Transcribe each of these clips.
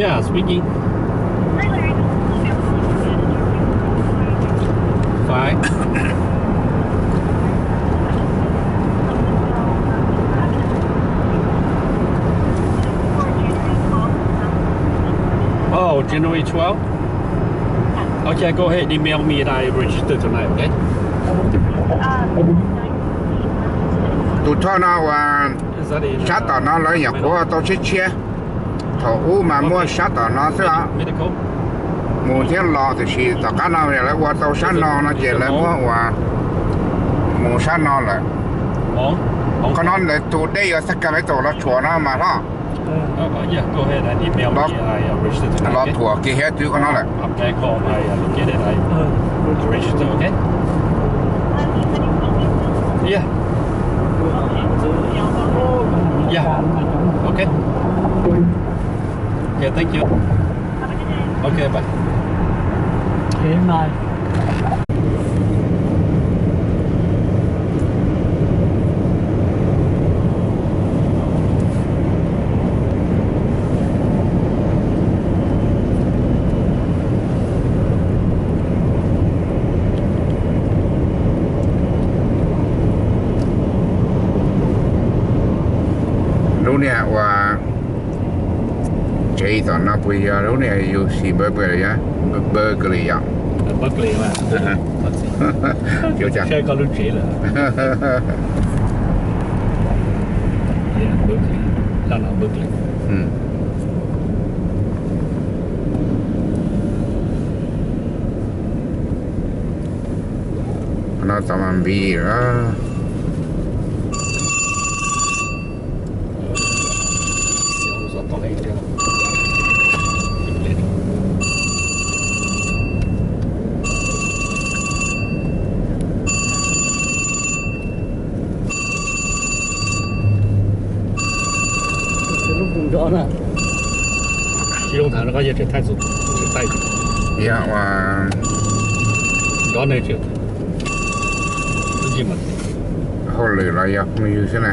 Yeah, speaking. Fine. Oh, January twelve? Okay, go ahead, email me and I register tonight, okay? Tus thoj no uas sab tom no lawv nyuam qhuav tau tshiab tshiab. Thaum ub mas muaj sab tom no xwb os. Mus thiab los, tiam sis tom qab no lawv ua tau sab no no ces lawv muab ua mus sab no lawm. Qhov no lawv tus dej yuav xaj ka me tus los tshuam no mas hlob. Los thuam kiag hiab twb qhov no lawm. Lub niag uas tsev tom no puas yog lub niag yus xis npawb pw yog? Berkeley yom? Berkeley mas. Koj lub tsev lawm. Berkeley, zaj no Berkeley. No tau mas npib lawm. Ib lub ntawd no, ib lub ntawd no koj yog tseem thaij, tseem thaij. Yog uas nrov ne tseem, hauj lwm los yog phooj ywg xwb na?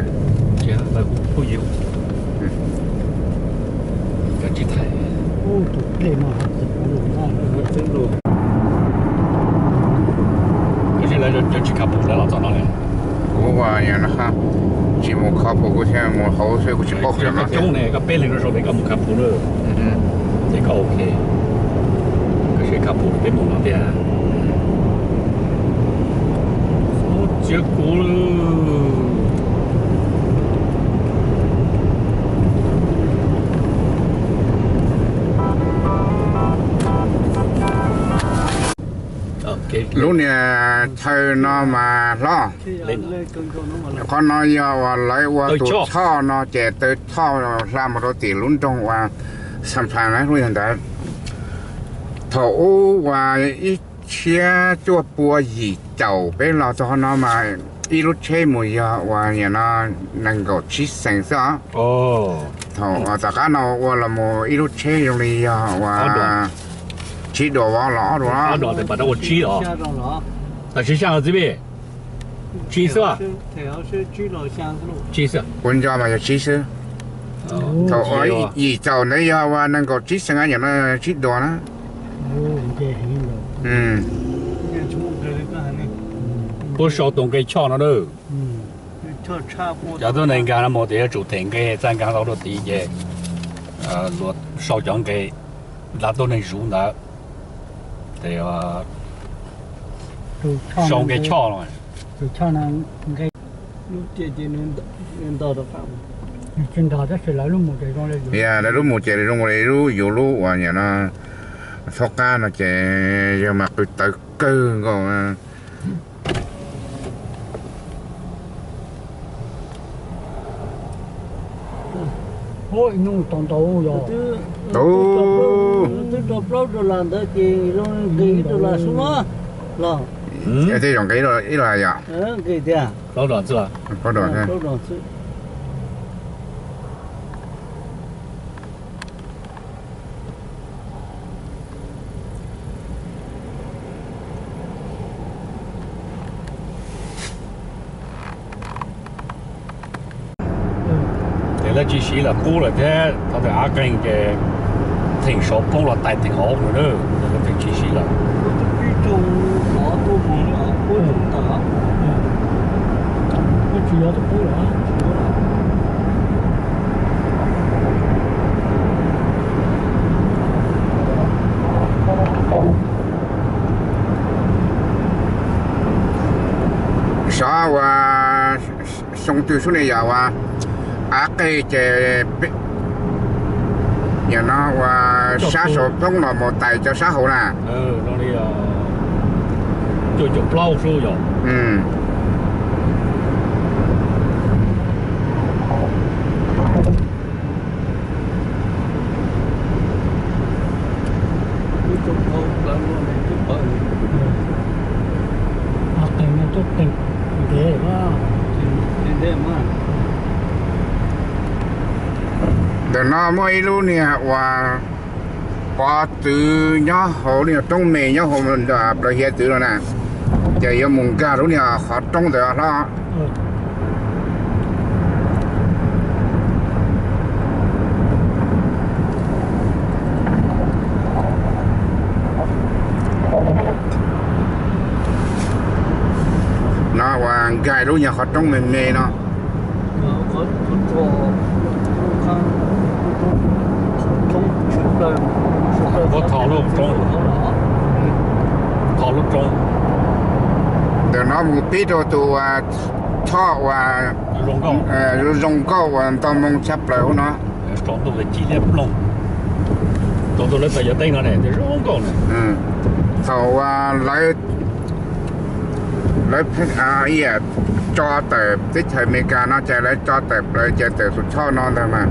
Phooj ywg. Koj tsis thaij. Koj tsis lawv cov tsis khav pum lawv los txog no li. Kuv ua tsis mus khav pum, kuv thiaj mus hauv xwb, kuv tsis paub coob ne, koj peb leeg rau sau pem koj mus khav pum lawm. Ces koj ok. Koj seb khav pum peb mus no tiag. Txiav kuv lawm. Lub niag chaw no mas hlob. Qhov no yog uas lawv ua tus choj no ces taw choj hla mus rau tim lub nroog uas San Fran lub yog ntawd. Thaum ub uas ib txhiab cuaj pua yim caum peb los txog qhov no mas ib lub tsheb mus yog uas nim no nees nkaum tsib xees xwb os. Thaum tom qab no ua los mus ib lub tsheb zoo li yog uas tsib duas vov los ob duas. Tab sis xya los txiv pej, tsib xwb. Tsib xwb. Kuv nco mas yog tsib xwb. Thaum uas yim caum ntawd yog uas nees nkaum tsib xees, nim no tsib duas na. Puab sau tus nqe choj no na. Cov tuab neeg nkag no mus tias yuav tsum them nqe, txaj nkag tau rau tid ces luag sau cov nqe, nqa tuab neeg zuv ntawd, ces sau nqe choj no. Yog lawv lub mus ces zoo li lub yus lub uas nim no txhob qab no ces yog mas qw tawv kawg nkaus. Twb rau plaub dollar ntawd ces zoo nqis ib dollar xwb mas los. Tej zaum nqis ib los yom. Nqis tiag. Plaub dollar xwb. Ces lawv tsis siv los qub lawm thiab, thov tias av qeeg ces Theem saud poob los tais theem hauv no, theem tsis sib lawm. Xyov ua xyoo twg sub ne yog ua av qeg ces, yog no ua sab saud poob los mus tais cov sab hauv na. Ntawm no muaj ib lub niag uas pov txwv nyob hauv niag roob me nyob hauv plawv hiav txwv no na, ces yuav mus nkag lub niag qhov roob ntawd hlob. No ua nkag lub nyuag qhov roob me me no. Ntawm no mus pib rau tus ua Choj ua zoo nkauj uas ntog moo tshaj plaws hauv no. Thaum ua lawv, lawv tso tawm teb chaws Amelikas no ces lawv tso tawm plaws ces tawm tus choj no ntag mas.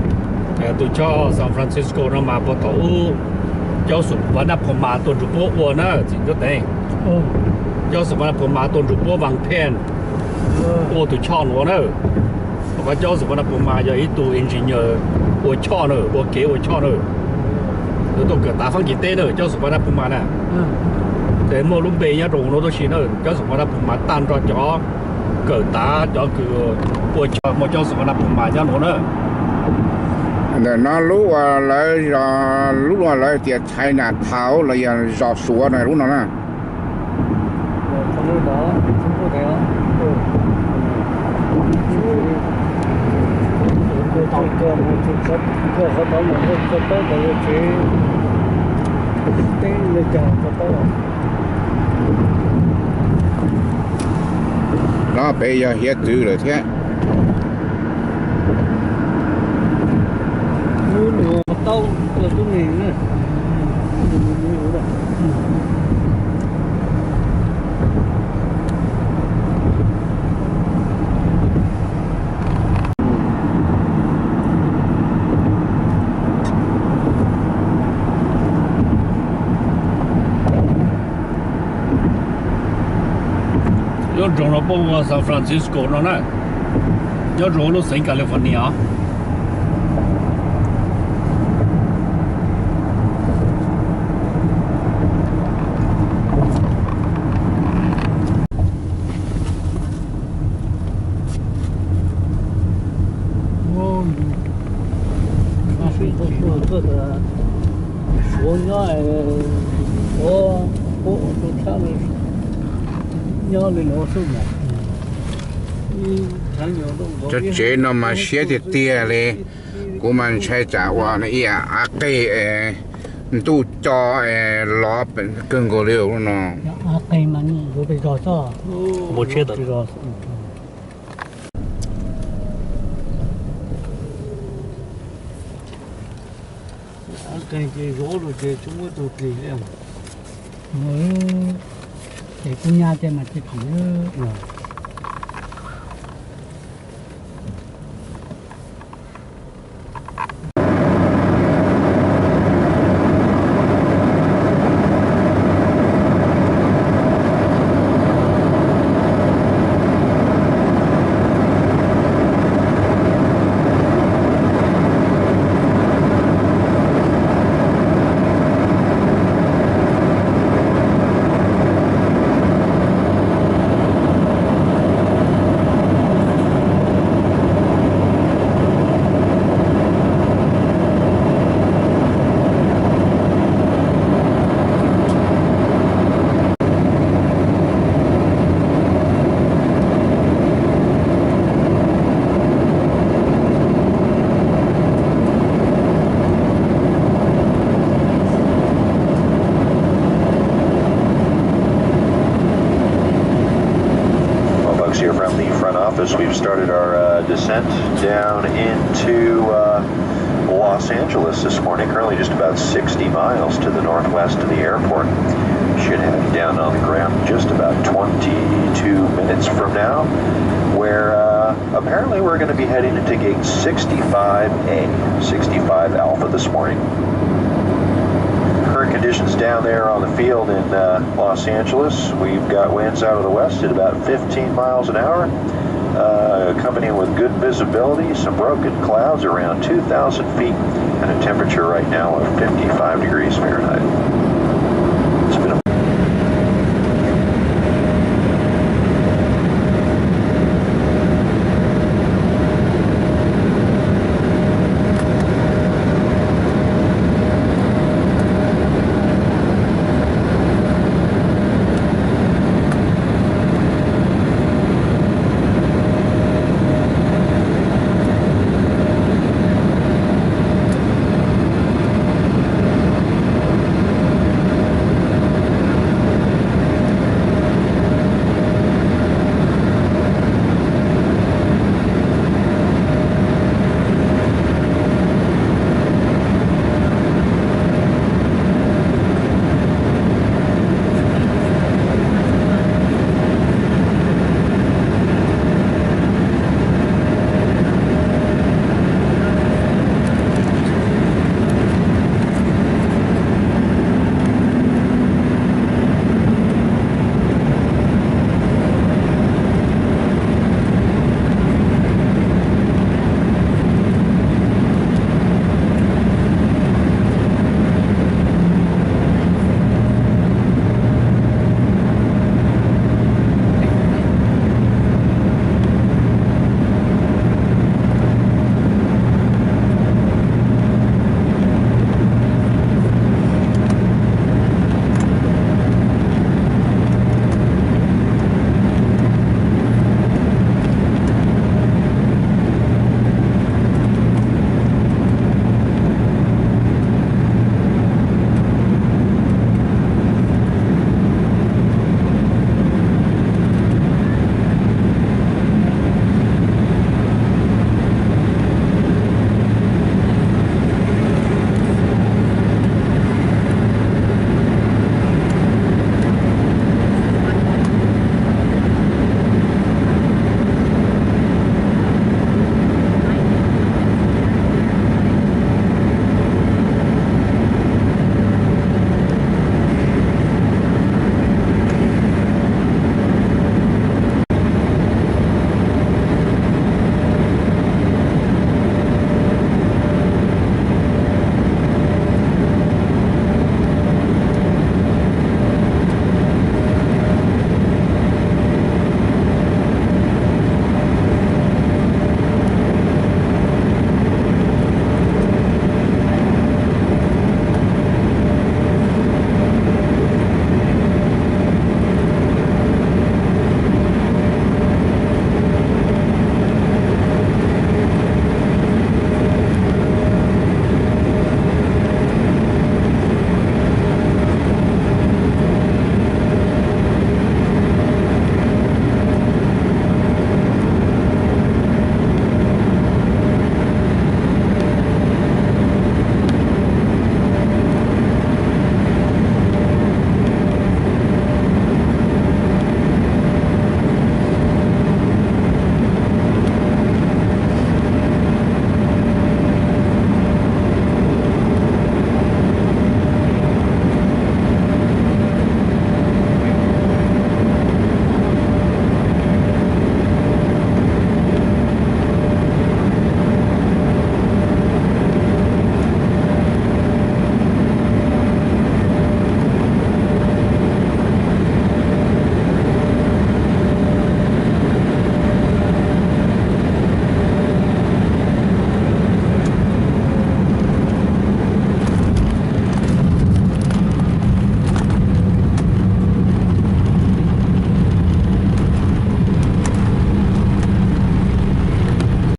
Tus choj San Francisco no mas puag thaum ub Jauv Xum Vas Naj Phoo Mas tuaj nrug puab ua na txiv ncuab teev. Jauv Xum Vas Naj Phoo Mas tuaj nrug puab Vas Pheej ua tus choj nuav na. Qhov Jauv Xum Vas Naj Phoo Mas yog ib tug engineer ua choj na, ua kev ua choj na. Nws tuaj kawm tav Faab Kis teb na, Jauv Xum Vas Naj Phoo Mas na. Ces muaj lub npe nyob rau nuav tab sis na, Jauv Xum Vas Naj Phoo Mas tag nrho cov kawm tav cov kws ua choj muaj Jauv Xum Vas Naj Phoo Mas nyob nuav na. Ntawm no lub uas lawv, lub uas lawv tias China Town los yog zos Suav no lub no na. Los pem yog hiav txwv lawm thiab. Lub nroog no puab hu ua San Francisco no na, nyob rau lub xeev California os. Cov tsev no mas siab tiag tiag li. Kuv mas ntshai tsam ua ib yam av qeg, ntuj co, lov kawg nkaus li no. Ces kuv nyab ces mas tsis pom. As we've started our uh, descent down into uh, Los Angeles this morning, currently just about sixty miles to the northwest of the airport. Should have you down on the ground just about twenty-two minutes from now, where uh, apparently we're going to be heading into gate sixty-five A, sixty-five Alpha this morning. Current conditions down there on the field in uh, Los Angeles. We've got winds out of the west at about fifteen miles an hour, uh, accompanied with good visibility, some broken clouds around two thousand feet, and a temperature right now of fifty-five degrees Fahrenheit. It's been a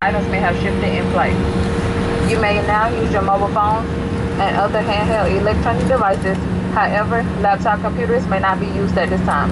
Items may have shifted in flight. You may now use your mobile phone and other handheld electronic devices. However, laptop computers may not be used at this time.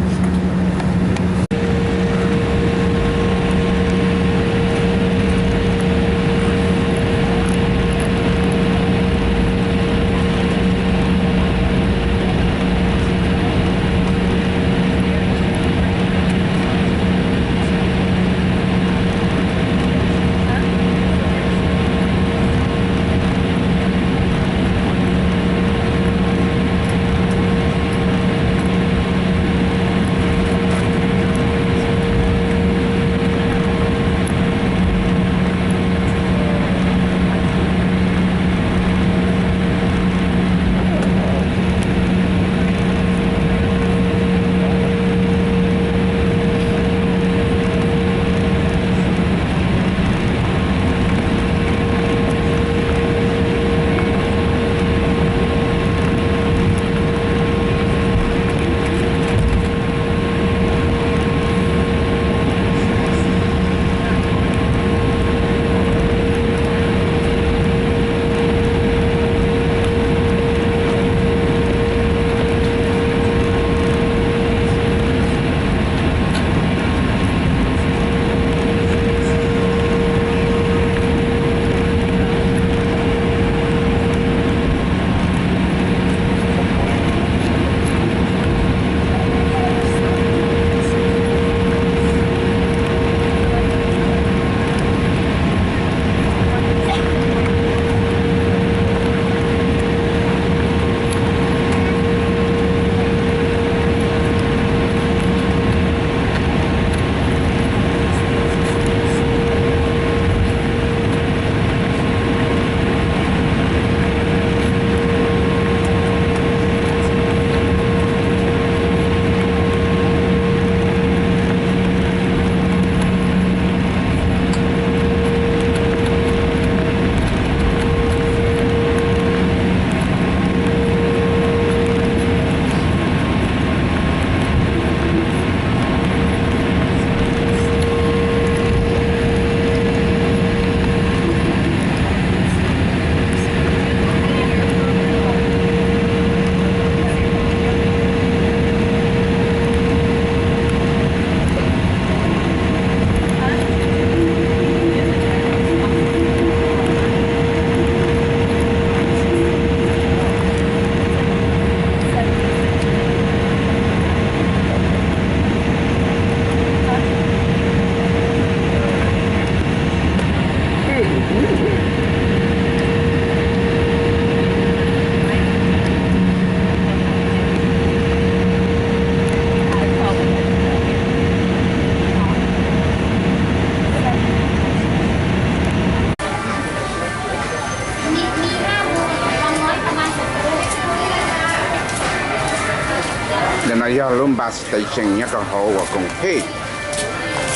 No yog lub bus station nyob rau hauv uas Koom Thij.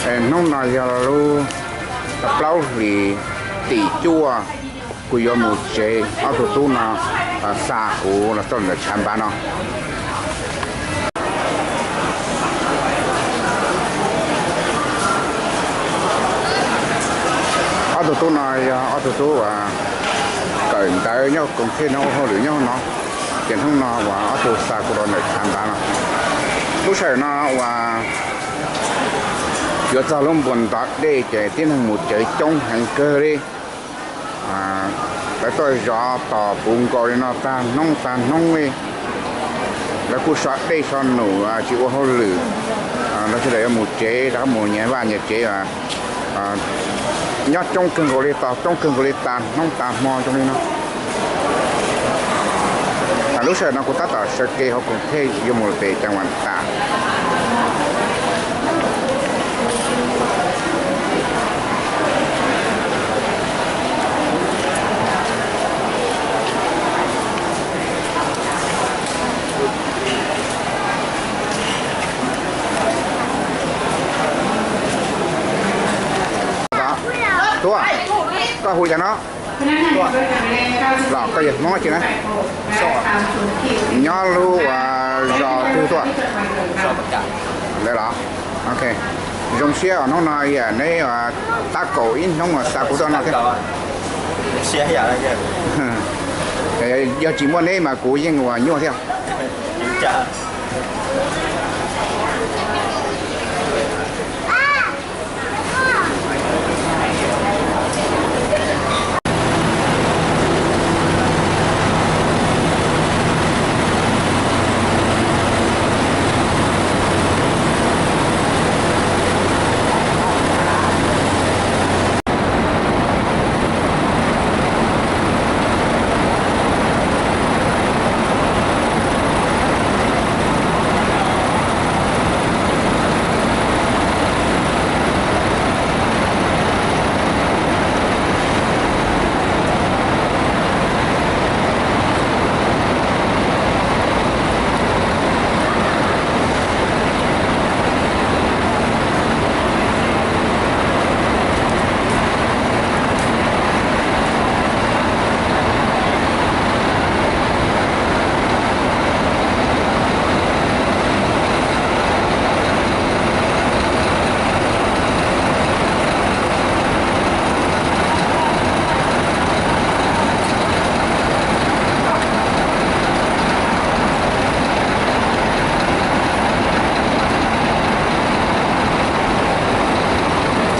Hnub no yog lub plaub hlis tim cuaj, kuv yuav mus tsev, ob tug tub no xa kuv los txog ntawm tshav npab no. Ob tug tub no yog ob tug tub uas kawm ntawv nyob Koom Thij no, ua hauj lwm nyob no, ces hnub no uas ob tug xa kuv los ntawm tshav npab no. Lub sij hawm no uas yuav txog lub npuas ntov dej ces tib neeg mus tsev coob heev kawg li. Lawv tuaj zov tos puv nkaus li no tag hnub tag hnub li. Lawv kuj so dej so num tsis ua hauj lwm, lawv sawv daws yuav mus tsev, rov qab mus nyias vaj nyias tsev. Nyob coob kawg nkaus li, tos coob kawg nkaus li tas hnub tas hmo zoo li no. Lub sij hawm no kuv tab tom sawv kev hauv Koom Thij yuav mus pem Cam Vam Tas. Tuaj, koj hu cas no? Los koj yog Hmoob tsi na? Nyob lub zos twg tuaj? Ntawd los? Ok. Zoo siab os, hnub no neb tab kaum ib hnub xa kuv tuaj no thiab. Yog tsis muaj neb mas kuv yeej ua nyuaj thiab.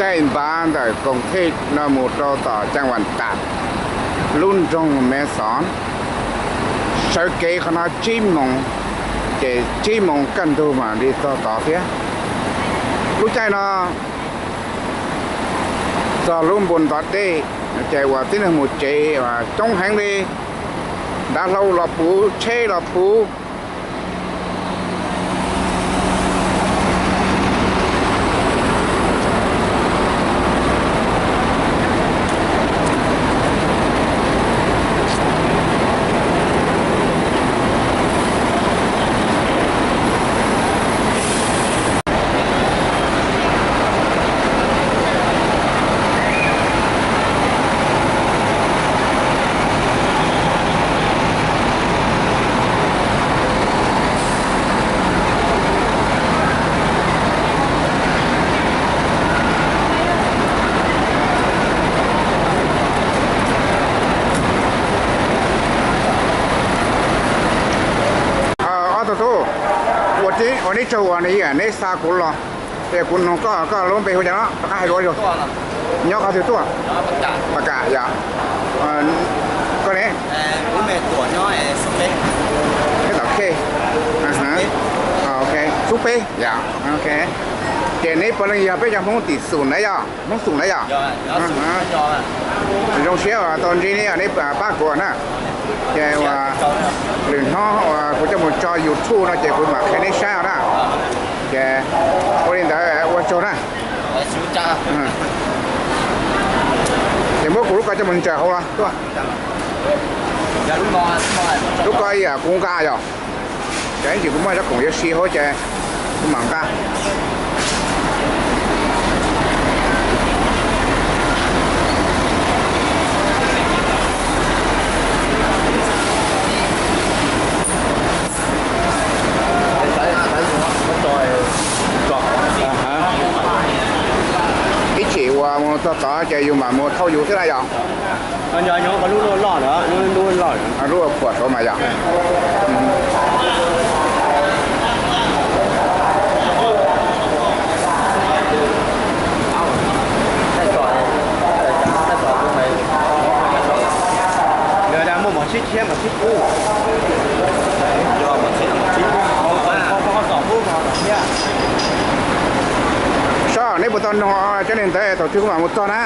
Caij npav ntawm Koom Thij no mus rau tom Cam Vam Tas, lub nroog Mes Xos, sawv kev qhov no tsib moos, ces tsib moos kaj ntug mam li txog tod thiab. Lub caij no txog lub npus ntov dej, ces uas tib neeg mus tsev coob heev li, dav hlau los puv, tsheb los puv. Ob tug tub, ua tib, ua neb tsaug uas neb xa kuv los. Es kuv nug koj, koj lub npe hu cas no, rov qab hais dua ua. Nyob qhov twg tuaj? Pas Kam yom. Koj ne? Peb tom Khej. Ok, xub peb yom. Ok. Ces neb puav leej yog peb cov Hmoob tim Xum na yom, Hmoob Xum na yom. Zoo siab uas tau ntsib neb, neb pab kuv na. Ces uas lwm hnub uas kuv coj mus tso YouTube no ces kuv mam qhia neb saib os na. Ces ua li ntawd ua tsaug na. Ces muab kuv lub ko coj mus ntsaws hauv los tuaj. Lub ko kuv nqa yom. Ces ib ntsis kuv muaj ib lub koom yuav si hauv ces kuv mam nqa. Ib chim uas mus txog tod ces yus mam mus thauj yus xwb na yog? Lub phuam saud mas yog. Sab, neb puas tau noog cov neeg ntawd thaum twg kuv mam mus txog na?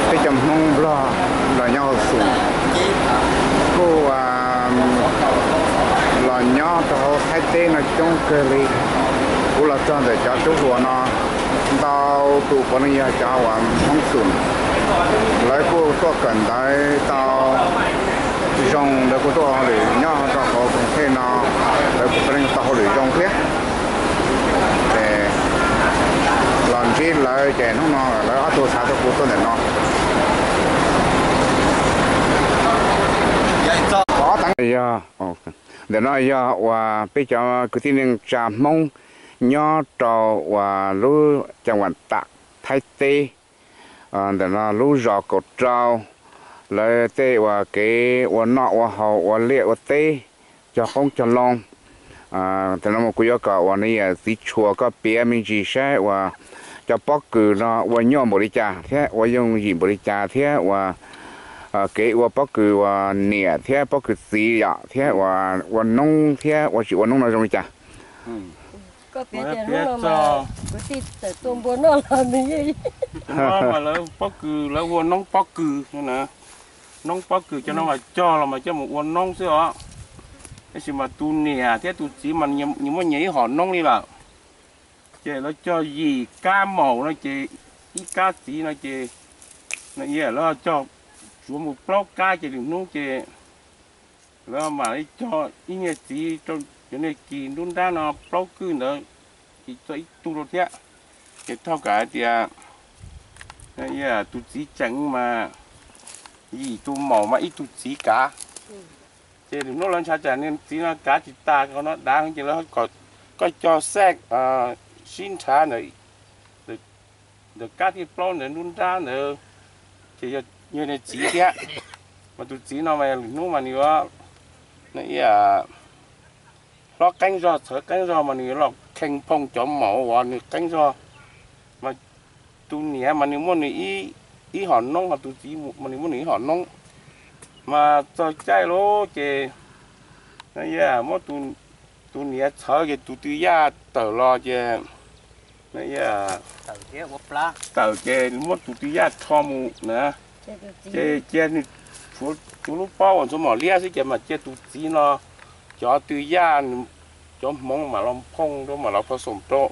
Peb cov Hmoob Nplog los nyob hauv Xum kuj los nyob rau hauv Thaib teb no coob kawg li. Kuv los txog ntawm cov tub hluas no, ntau tus puav leej yog cov uas Hmoob Xum, lawv kuj tuaj kawm ntawv tau zoo, lawv kuj tuaj hauj lwm nyob rau hauv koom thej no, lawv kuj puav leej tau hauj lwm zoo thiab. Ces los ntsib lawv ces hnub no lawv ob tug xav tuaj kuv tuaj ntawm no. Yog, ntawm no yog uas peb cov kwv tij neej tsa Hmoob nyob rau uas lub cag vam tam Thaib teb, ntawm no lub zos kaum rau, lawv tej uas kev ua noj ua haus ua liaj ua teb, cog qoob cog loo. Tam no kuv yuav kom uas nws yam txiv tshuas koj piav me ntsis saib uas cov pob kws no ua nyuaj npaum li cas thiab ua yooj yim npaum li cas thiab uas kev ua pob kws uas niam thiab pob kws txiv yom thiab uas ua noob thiab ua tsis ua noob no zoo li cas. Lawv pob kws lawv hu ua noob pob kws no na. Noob pob kws cov no mas cog los mas coj mus ua noob xwb os. Tab sis mas tus niam thiab tus txiv mas nyias muaj nyias ib hom noob li lawm. Ces lawv cog yim kab maum no ces ib kab txiv no ces lawv cog tsuav mus plaub kab ces lwm hnub ces lawv mam li cog ib niag txiv rau cov niag kis nruab nrab no plaub kwj ntawd, ces txog ib tug rau thiab. Ces thauj kam hais tias tus txiv tseem mas yim tus maum mas ib tug txiv kav. Ces lwm hnub lawv ntshav tsam niag txiv no kav tsis tas qhov no dav ces lawv kom koj cog xaj sib nrhav ntawm kab thib plaub ntawd nruab nrab ntawd, ces yog niag txiv thiab. Mas tus txiv no mas lwm hnub mas nws yuav hlob qeeb zog txhawv qeeb zog mas nws yuav los khee phoo cov maum uas nws qeeb zog. Mas tus niam mas nws muaj nws ib hom noob, ho tus txiv mas nws muaj nws ib hom noob. Mas txog caij lawm ces muab tus niam txhawv ces tus twg yaj tawm los ces tawm ces muab tus twg yaj rho mus na. Ces cia nws tshuav lub pob uas ntxuav mom liab xwb ces mas cia tus txiv no, cov twg yaj, cov hmoov mam los phoo rau mam los pho xoom rau.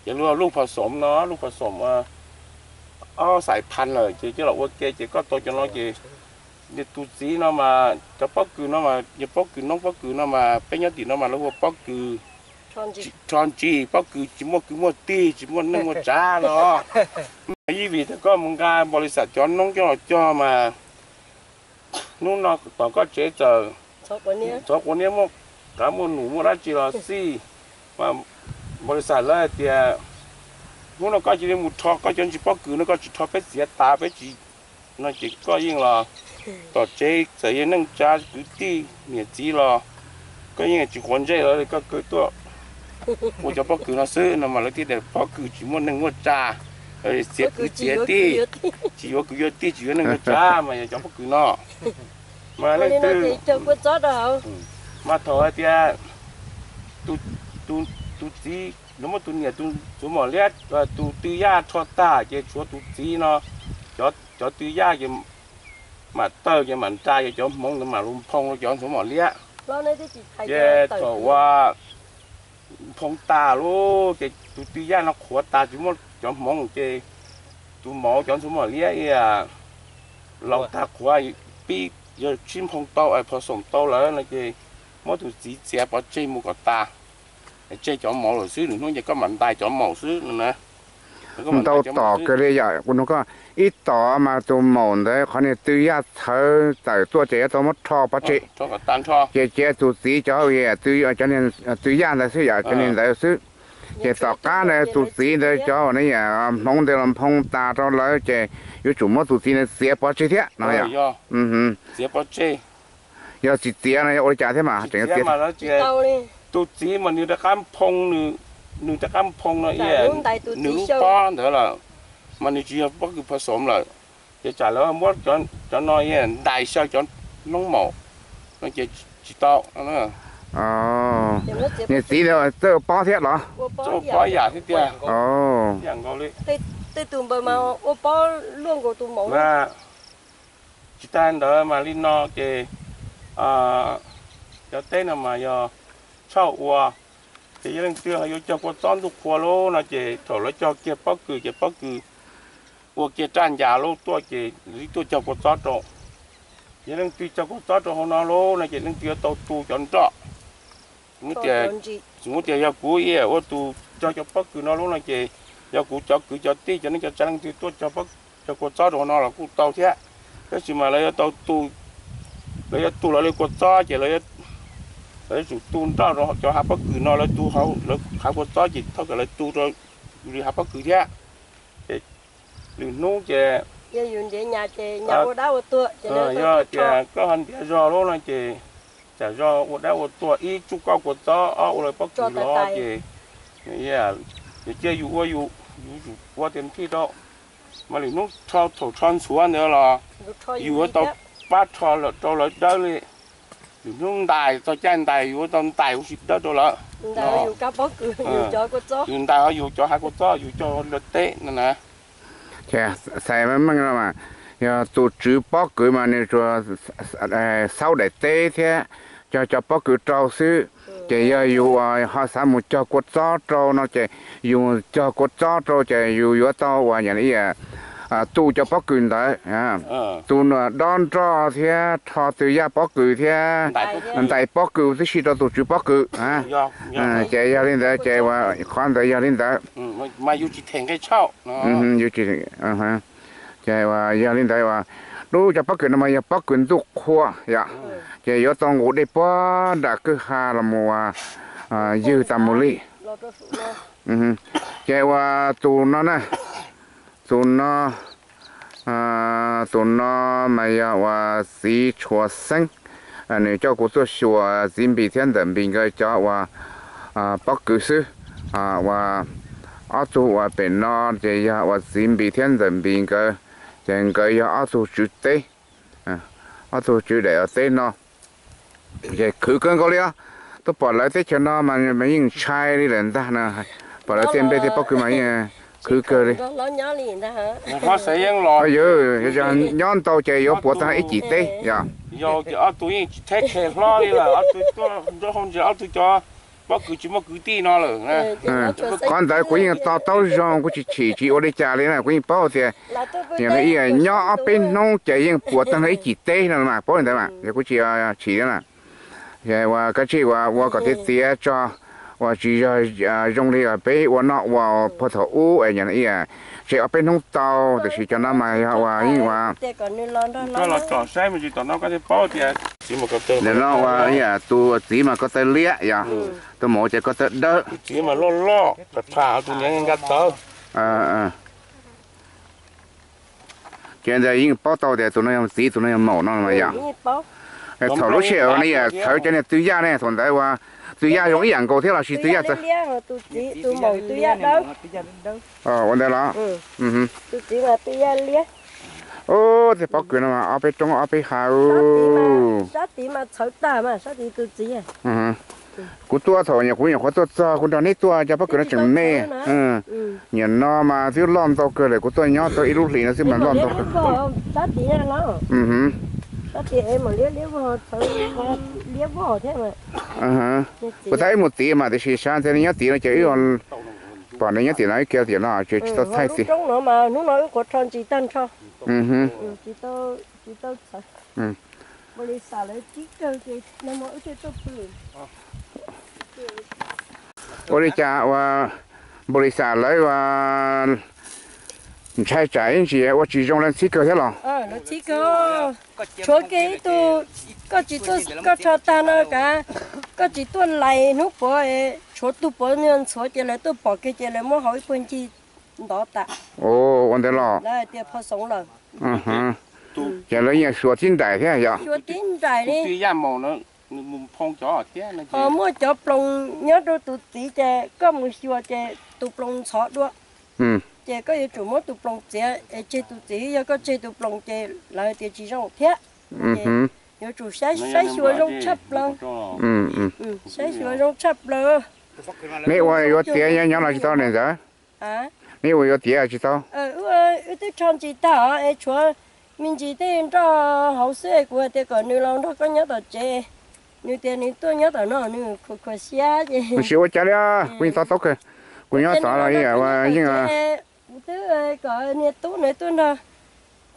Ces lub pho xoom no lub pho xoom ob xais phan lawm ces coj los ua ke ces koj tau cov no ces tus txiv no mas cov pob kws no mas yog pob kws noob pob kws no mas peb nyob tim no mas lawv hu ua pob kws rho ntsis, pob kws tsis muaj kwv muaj tij tsis muaj neej muaj tsav no. Ib vim tias koj mus nqa npaum li xam cov noob coj los cog mas hnub no tom koj tsev txawm ntxhov quav niab muaj qav muaj num muaj dab tsi los xij, mas npaum li xam lawv hais tias hnub no koj cia li mus rho koj cov ntsis pob kws no, koj tsis rho peb txiav tas peb tsis no ces koj yeej los tom tsev txawm yog neej tsa kwv tij niam txiv los koj yeej tsis quav ntsej lawv li, koj kawg tuaj ua cov pob kws no xwb no mas lawv thiaj tias pob kws tsis muaj neej muaj tsav, txiav kwv txiav tij, tsis yuav kwv yuav tij tsis yuav neej yuav tsav mas yog cov pob kws no. Mas leej twg mas thaum hais tias tus txiv no muab tus niam tus txuv mom liab tus twg yaj rho tag ces tshuav tus txiv no, cov twg yaj ces mam tawg ces mam nra ces cov hmoov ntawd mam lug nphoo rau cov ntxhuav mom liab. Ces thaum uas nphoo tas lawm ces tus twj yaj no qhuav tas tsis muaj cov hmoov ces tus mauv cov ntxhuav mom liab laus tag qhuav pib yog sib nphoo tau es phos xoom tau lawm no ces muab tus txiv txiav pov tseg mus kom tas, tseg cov mauv lawm xwb, lwm hnub ces koj mam ntais cov mauv xwb no na. Ntau tom kawg li yom, kuv nug koj, ib tom mas tus mauv ntawd qhov niag twj yaj txhawv tawm tuaj ces yuav tau muab rho pov tseg, ces cia tus txiv cov, cov twj yaj ntawd xwb yom, cov niag ntawd xwb. Ces tom qab ntawd tus txiv ntawd cov hmoov ntawd los nphoo tas rau lawm ces yuav tsum muab tus txiv ntawd txiav pov tseg thiab no yom. Yog tsis txiav no yog ua li cas thiab mas tseem yuav txiav? Tus txiv mas nws rov qab nphoo, nws rov qab nphoo no, nws lub pob ntawd lawm, mas nws tsis yog pob kws phos xoom lawm. Ces tsam lawv muab cov no ntais xyaw cov noob maum no ces tsis tau. Niag txiv ntawd txawj ua pob thiab los? Txawj ua pob yam thiab tiag. Yam nkaus li. Tsis tag ntawd mas li no ces cov teb no mas yog tshaj ua, ces yog leej twg ho yuav cog kua txob ntuj qhua lawm no ces thaum lawv cog kiag pob kws ces pob kws ua kiag raj ncas lawm tuaj ces lawv tuaj cog kua txob rau. Yog leej twg cog kua txob rau hauv no lawm no ces leej twg yuav tau tu cov nroj. Tsis muaj tias yog kuv ib yam ua tus cog cov pob kws no lawm no ces yog kuv cov kwv cov tij cov neej cov tsav leej twg tuaj cog kua txob rau hauv no los kuj tau thiab. Tab sis mas lawv yuav tau tu, lawv yuav tu lawv li kua txob ces lawv yuav tsum tu nroj rau cov hav pob kws no, lawv tu hauv lawv hav kua txob ces thov kom lawv tu rau yus li hav pob kws thiab. Ces lwm hnub ces yog tias koj ho ntiav zog lawm no ces tsam zog ua dab ua tuag, ib tsuj koj kua txob, ob ua lawv pob kws los ces cia yus ua yus, yus tsum ua tes thij rau. Mas lwm hnub rho thaum rho ntxhuav ntawd los yus yuav tau pab rho rau lawv dawb li. Lwm hnub ntais txog caij ntais yus yuav tau ntais huv si dawb rau lawv. Yus ntais ho yus cov hav kua txob yus cog lawv teb no na. Txhais meej no mas yog tus tswv pob kws mas nws tsuas xaub daim teb thiab cog cov pob kws rau xwb. Ces yog yus ho xav mus cog kua txob rau no ces yus cog kua txob rau ces yus yuav tau uas tu cov pob kws ntawd, tu dob nroj thiab rho twj yaj pob kws thiab ntais pob kws tib si rau tus tswv pob kws. Ces yog li ntawd ces uas qhov ntawd yog li ntawd. Ces yog li ntawd uas lub cov pob kws no mas yog pob kws ntuj qhua yom, ces yuav tau nqus dej puag nram kwj ha los mus ua ywg tas mus li. Ces uas tus no na, tus no, tus no mas yog uas txiv Tshua Xeeb, nws coj kuv tuaj xyuas txiv Npis thiab ntxawm Npis nkawd cov uas pob kws xwb. Uas ob tug uas pem no ces yog uas txiv Npis thiab ntxawm Npis nkawd, ces nkawd yog ob tug tswv teb, ob tug tswv daim teb no. Ces khwv kawg nkaus li os. Tuaj pom lawv teb chaws no mas yeej ntshai li lawm ntag na. Pom lawv tej nplej tej pob kws mas yeej khwv kawg li. Yog nyob ntau ces yuav puas tag ib cim teb yom. Yog ces ob tug yeej tsis theb qhe hlob li lawm, ob tug tuaj nrog hauv ntses ob tug cov pob kws tsis muaj kwv tij no lawm. Qhov ntawd kuv yeej to taub zoo, kuv tsis chim tsis ua li cas li na, kuv yeej paub tias yog nyob ob peb hnub ces yeej puas tag ib cim teb no mas paub li ntawd mas yog kuv tsis chim li na. Uas kav tsij uas ua kom tiav txiav tso, uas tsis yog zoo li peb ua noj ua puag thaum ub es tseg ob peb hnub tau, tiam sis cov no mas yog uas yeej uas Nim no uas tus txiv mas ko taw liab yom, tus maum ces ko taw dawb. Ces ntawd yeej paub tau tias tus no yog txiv, tus no yog maum no mas yom. Thaum lub sij hawm ne txhawv cov niag twj yaj ne, thaum ntawd uas twj yaj zoo ib yam nkaus thiab los sis twj yaj txawv? Ua ntawd los? Tej pob kws no mas ob peb roob ob peb hav. Sab tid mas txhawv tag mas sab tid tus txiv. Kuv tuaj thaum nyuam qhuav, nyuam qhuav tuaj txog kuv nrog neb tuaj, cov pob kws no tseem me. Nyuam no mas twb loj ntau kawg lawm, kuv tuaj nyob tau ib lub hlis no xwb mas loj ntau kawg. Kuv tab ib mus tid mas tiam sis xav tias nyob tid no ces wb pom nws nyob tim no, wb kiag tiam no ces tsis tau thaij tias. Hnub no wb quav rho ntsis tag nrho. Ua li cas ua npaum li xav lawv ua ntshai tsam ib ntsis ua tsis zoo lawv txhib kawg thiab los? Tshuav kiag ib tug, koj tsis tuaj, koj rho tag no kav, koj tsis tuaj lais hnub puav, tshuav tug puav ntxhuav ces lawv tuaj pom kiag ces lawv muab hauv ib puag ncig ntov tas. Ua ntawd los? Lawv tias pho xoov lawm. Ces lawv yeej xyuas tib nraim thiab yom? Xyuas tib nraim li. Ho muaj cov ploos nyob rau tus txiv ces koj mus xyuas ces tus ploos ntxhov dua. Ces koj yuav tsum muab tus ploos txiav es tseg tus txiv, yog koj tseg tus ploos ces lawv tias tsis zoo thiab. Yuav tsum saib xyuas zoo tshaj plaws. Saib xyuas zoo tshaj plaws. Neb ua yuav tiav nyob no tsis tau ne ntxawm? Neb ua yuav tiav tsis tau? Wb twb rho ntsis tag os es tshuav me ntsis tej nroj hauv xwb es kuv hais tias kom nws los nrog koj nyob tom tsev. Nws tias nws tuaj nyob tom no nws khuam khuam siab ces. Tsis ua cas li, kuv yeej to taub kawg. Kuv nyob tod los yeej. Kuv twb kom niag tub nws tuaj nrog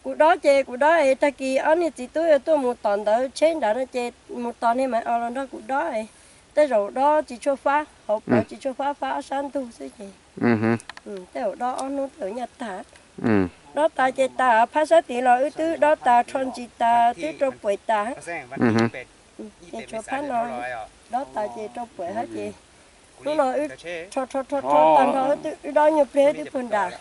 kuv dob ces kuv dob es tag kis ob niag txiv tub tuaj mus tom ntawd tsheb nrad no ces mus tos niag mas los nrog kuv dob. Tej zaum dob tsis tshuaj fab, hauv plawv tsis tshuaj fab, fab ob sab ntug xwb ces tej zaum dob ob hnub tej zaum nyaj tag. Dob tas ces tas, phab sab tid los wb twb dob tas, rho ntsis tas, twb rau puam tas. Ces tshuav phab no, dob tas ces rau puam hab ces hnub no wb rho rho rho rho tag nrho, wb dob nyuag pliag twb puag nram.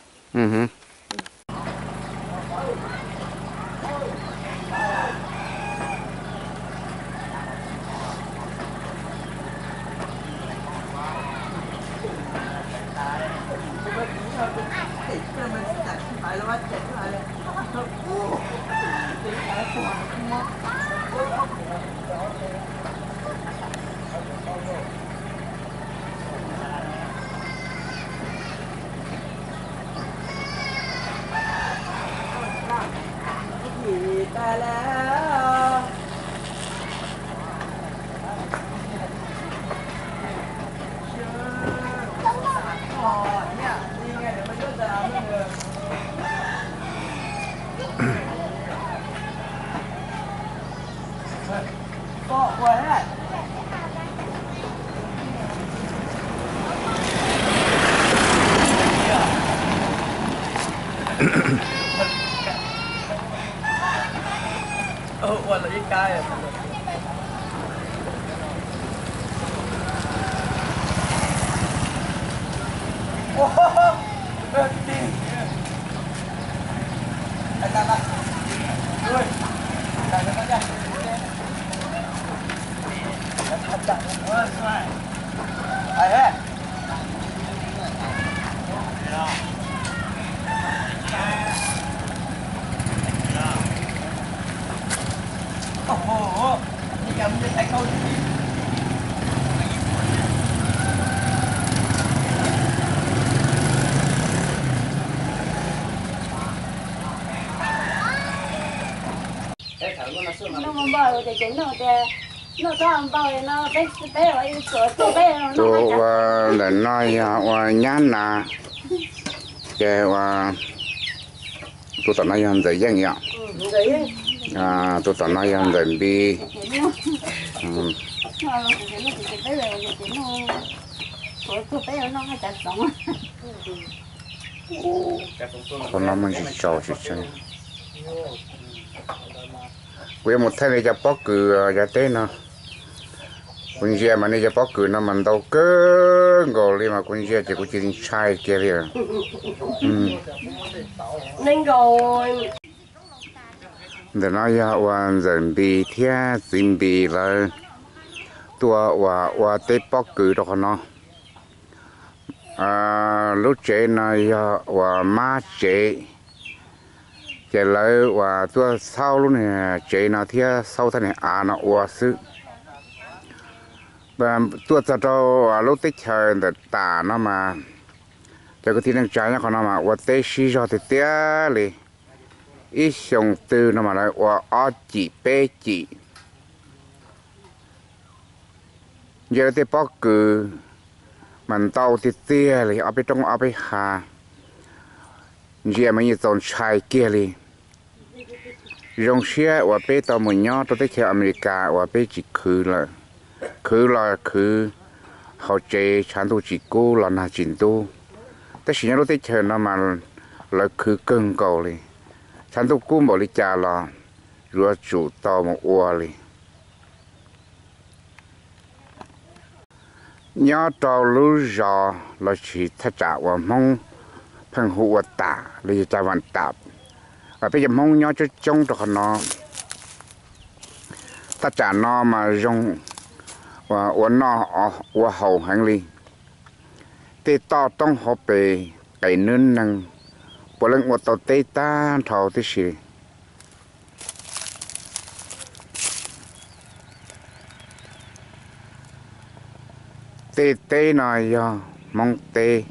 Noj npau ces noj tias, noj txhob npau no, peb peb ua ib txhuam tuaj peb. Tus ua ntawm no yog ua nyab nas, ces ua tus tom no yog ntxawm Yeej yom. Tus tom no yog ntxawm Npis. Qhov no muaj ntsis tsaus tsis tseeb. Kuv yuav mus thaij nej cov pob kws yav teb no. Kuv ntsia mas nej cov pob kws no mas ntau kawg nkaus li mas kuv ntsia ces kuv cia li ntshai kiag li. Ntawm no yog uas ntxawm Npis thiab txiv Npis lawv tuaj uas ua teb pob kws rau qhov no. Lub tsev no yog uas mab tsev, ces lawv uas tuaj xaub lub niag tsev no thiab xaub thaj niag av no ua xwb. Tuaj txog rau lub teb chaws ntawm tam no mas, cov kwv tij neej tsa nyob qhov no mas ua teb sib zog tiag tiag li. Ib xyoo twg no mas lawv ua ob cim peb cim. Ntsia lawv tej pob kws mas ntau tiag tiag li, ob peb roob ob peb hav. Ntsia mas yeej txaus ntshai kiag li. Zoo siab uas peb tau mus nyob rau teb chaws Amelikas uas peb tsis khwv lawm. Khwv los khwv hauv tsev, tshav ntuj tsis kub los nag tsis ntub. Tab sis nyob lub teb chaws no mas lawv khwv kawg nkaus li. Tshav ntuj kub npaum li cas los yuav tsum tau mus ua li. Nyob rau lub zos los sis thaj tsam uas Hmoob pheej hu ua tam los yog Caj Vam Tam, peb cov Hmoob nyob coob coob rau qhov no. Thaj tsam no mas zoo ua noj ua haus heev li. Tej toj roob hauv pes qes nwb neeg, puav leej ua tau teb tag nrho tib si. Tej teb no yog Hmoob teb,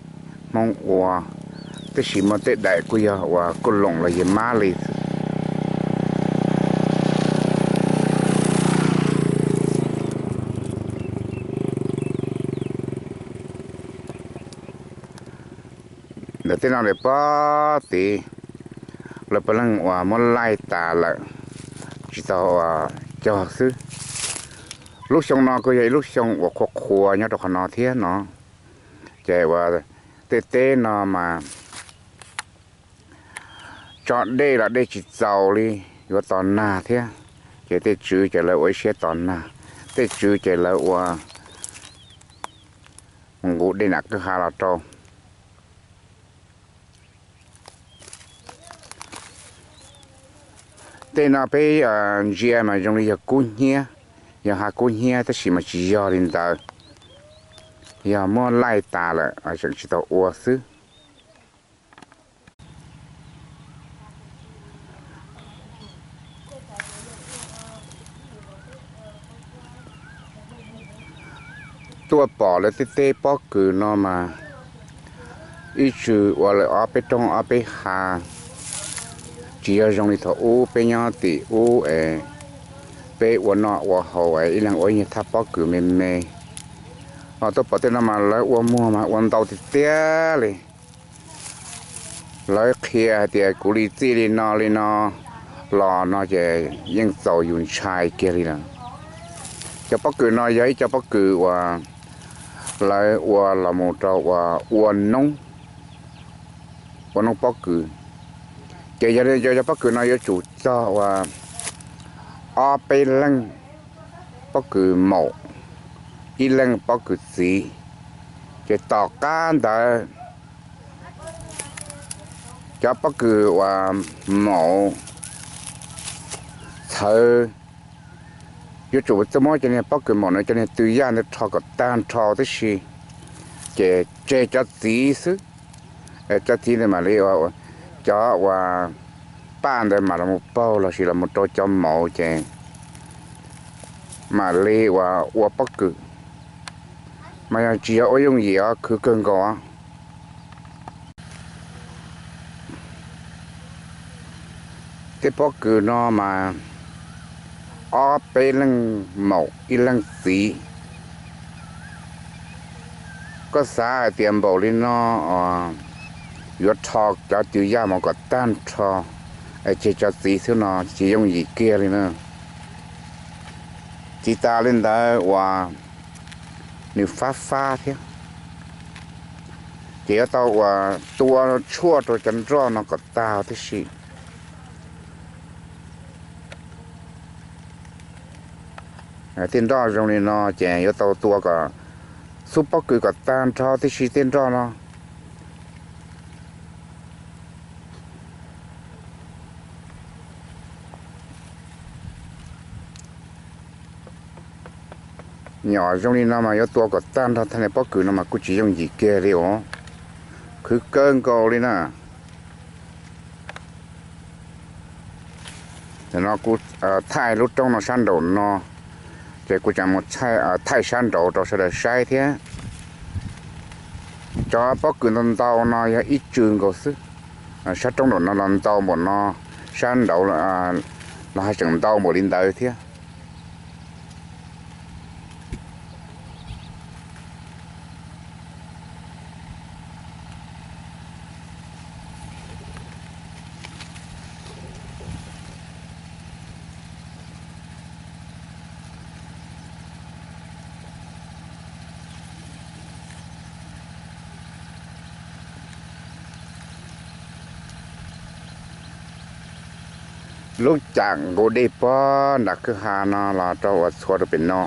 Hmoob ua, tab sis muaj tej daim kuj yog uas kuj loom los yog mab li. Ntawm tej no lawm pob tid, lawv puav leej uas muab laij tas lawm, tsis tau uas cog xwb. Lub xyoo no kuj yog ib lub xyoo uas qhuav qhuav nyob rau qhov no thiab no, ces uas tej teb no mas tso dej los dej tsis txaus li, yuav tos nag thiab. Ces tej tswv ces lawv ua ib siab tos nag, tej tswv ces lawv ua mus nqus dej nram kwj ha los rau. Tej no peb ntsia mas zoo li yog kub hnyiab, yog hav kub hnyiab tab sis mas tsis yog li ntawd, yog muab laij tas lawm tseem tsis tau ua xwb. Tuaj pom lawv tej teb pob kws no mas ib tsug ua lawm ob peb roob ob peb hav, tsis yog zoo li thaum ub peb nyob tim ub es peb ua noj ua haus es ib leeg ua ib nyuag thaj pob kws me me. Ho tuaj pom tej no mas lawv ua muag mas ua ntau tiag tiag li. Lawv qhia hais tias kuv li txij li no li no los no ces yeej txaus yus ntshai kiag li lawm. Cov pob kws no yog ib co pob kws uas lawv ua los mus rau uas ua noob, ua noob pob kws. Ces yog li cov pob kws no yuav tsum txog uas ob peb leeg pob kws maum, ib leeg pob kws txiv. Ces tom qab ntawd cov pob kws uas maum txhawv, yuav tsum txawj muab cov niag pob kws maum no cov niag tw yaj ntawd rho kom tag nrho tib si, ces tseg cov txiv xwb. Cov txiv ntawd mam li, cov uas paj ntawd mam los mus paug los sis los mus rau cov maum ces mam li uas ua pob kws. Mas yog tsis yog ua yooj yim os, khwv kawg nkaus. Tej pob kws no mas ob peb leeg maum ib leeg txiv. Koj xav hais tias npaum li no yuav rho cov tw yaj mus kom tag nrho, es tseg cov txiv xwb no tsis yooj yim kiag li na. Tsis tas li ntawd uas nws fab fab thiab, ces yuav tau uas tua tshuaj rau cov nroj no kom tag tib si. Tej nroj zoo li no ces yuav tau tua kom xub pob kws kom tag nrho tib si tej nroj no. Nyom zoo li no mas yuav tua kom tag nrho thaj niag pob kws no mas kuj tsis yooj yim kiag li os. Khwv kawg nkaus li na. Tam no kuv thaij lub roob no sab nraum no, Ces kuv tseem mus thaij sab nraud rau sawv daws saib thiab. Cov pob kws ntau ntau no yog ib tsw nkaus xwb. Sab roob nraum no los ntau npaum no, sab nraud los hais tseem ntau npaum li ntawd thiab. Lub cam nqus dej puag nram kwj ha no los rau uas txhua rau pem no.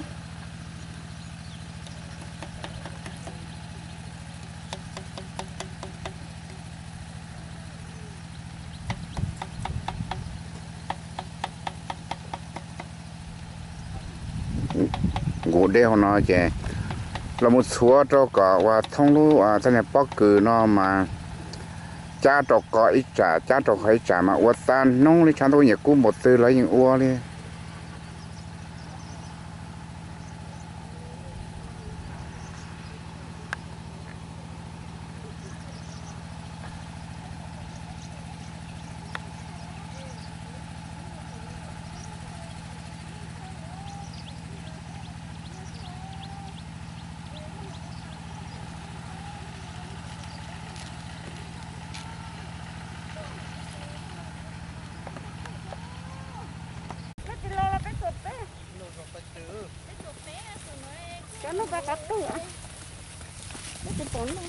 Nqus dej hauv no ces los mus txhuav rau kom uas thoob lub txoj niag pob kws no mas cab rau qhov ib tsam cab rau qhov ib tsam mas ua tag hnub li, tshav ntuj nyiam kub npaum twg los yeej ua li. Cov no pab qab pwg, peb tsis pom no.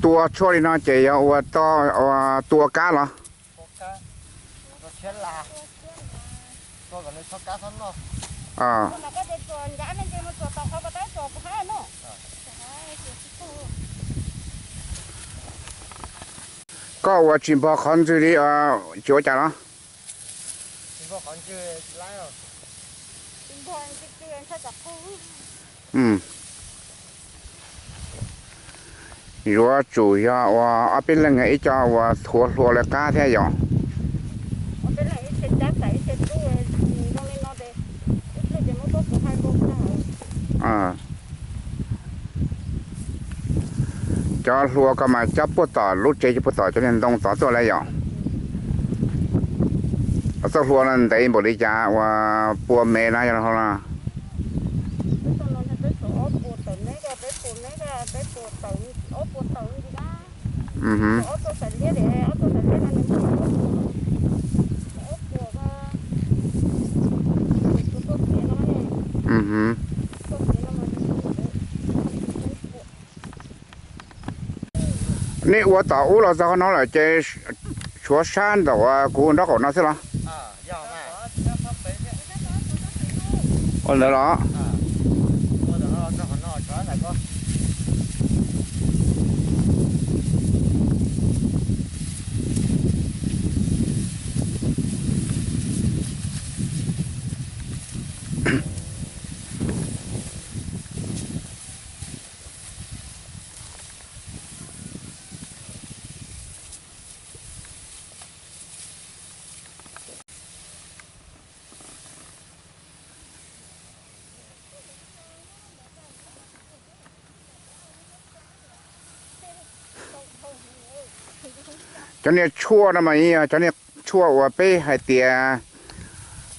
Tua tshuaj li no ces yog ua tua kab los? Koj ua tsis npog qhov ntswg li tsis ua cas los? Yuav tsum yog ua ob peb leeg ib co uas thuav hlua lawv qab thiab yom. Cov hlua ko mas cov puag tom lub tsev, cov puag tom cov niag ntoo tod tuaj lawm yom. Txoj hlua no ntev npaum li cas uas pua mev na yog no? Nej ua tom ub los txog qhov no lawm ces tshuav sab ntawm kuv nraub qaum no xwb los? Ua ntawd los? Cov niag tshuaj no mas yog cov niag tshuaj uas peb hais tias,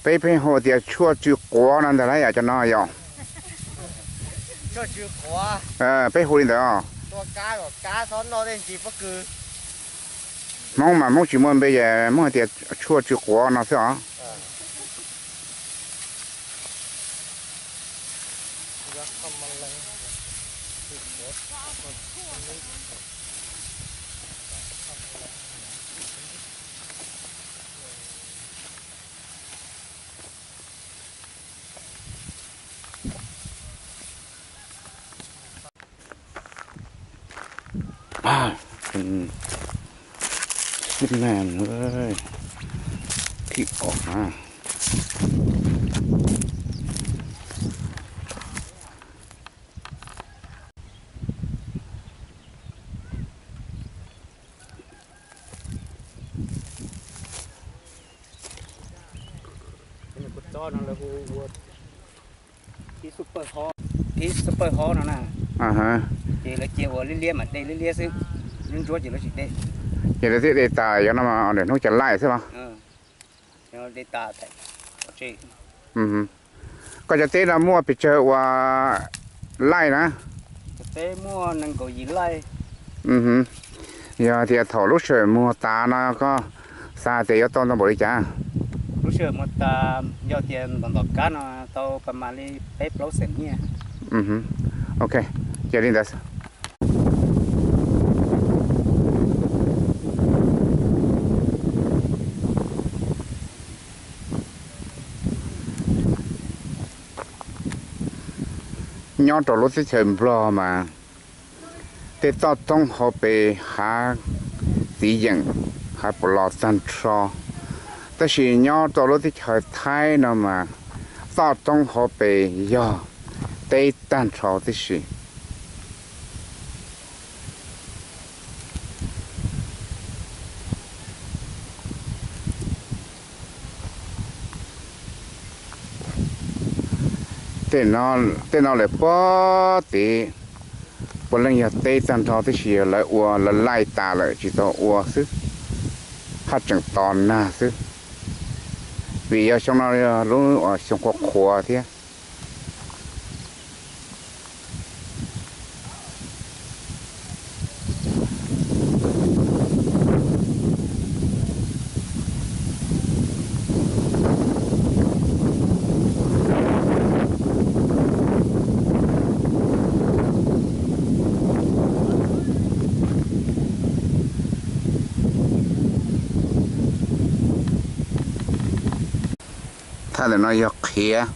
peb pheej hu tias tshuaj tsw quav no ntag lauj yom, cov no yom. Peb hu li ntawd os. Hmoob mas Hmoob tsis muaj npe ces Hmoob hais tias tshuaj tsw quav no xwb os. Xib mas, thib ob na. Ib super hot no na, ces lawv cia ua liab liab mas de liab liab xwb, ntsuab ntsuab ces lawv tsis de. Ces lawv thiaj de tas yog no, hnub cov laij xwb los? De tas. Koj cov teb no muaj pes tsawg ua laij na? Cov teb muaj nees nkaum yim laij. Yog tias thaum lub sij hawm muag tas no koj xav tias yuav tau ntau npaum li cas? Lub sij hawm muag tas yog tias ntom ntom kab no tau pas mas li peb plaub xees nyiaj. Ok, cia li ntawd. Nyob rau lub teb chaws Nplog mas tej toj roob hauv pes hav txiv yeem, hav pos los tag nrho, tab sis nyob rau lub teb chaws Thaib no mas toj roob hauv pes yog teb tag nrho tib si. Tej no lawm puag tid puav leej yog teb tag nrho tib si, lawv ua lawv laij tas lawm tsis tau ua xwb, haj tseem tos nag xwb, vim yog xyoo no yog lub uas xyoo qhuav qhuav thiab. Thaj ntawm no yog qhiav,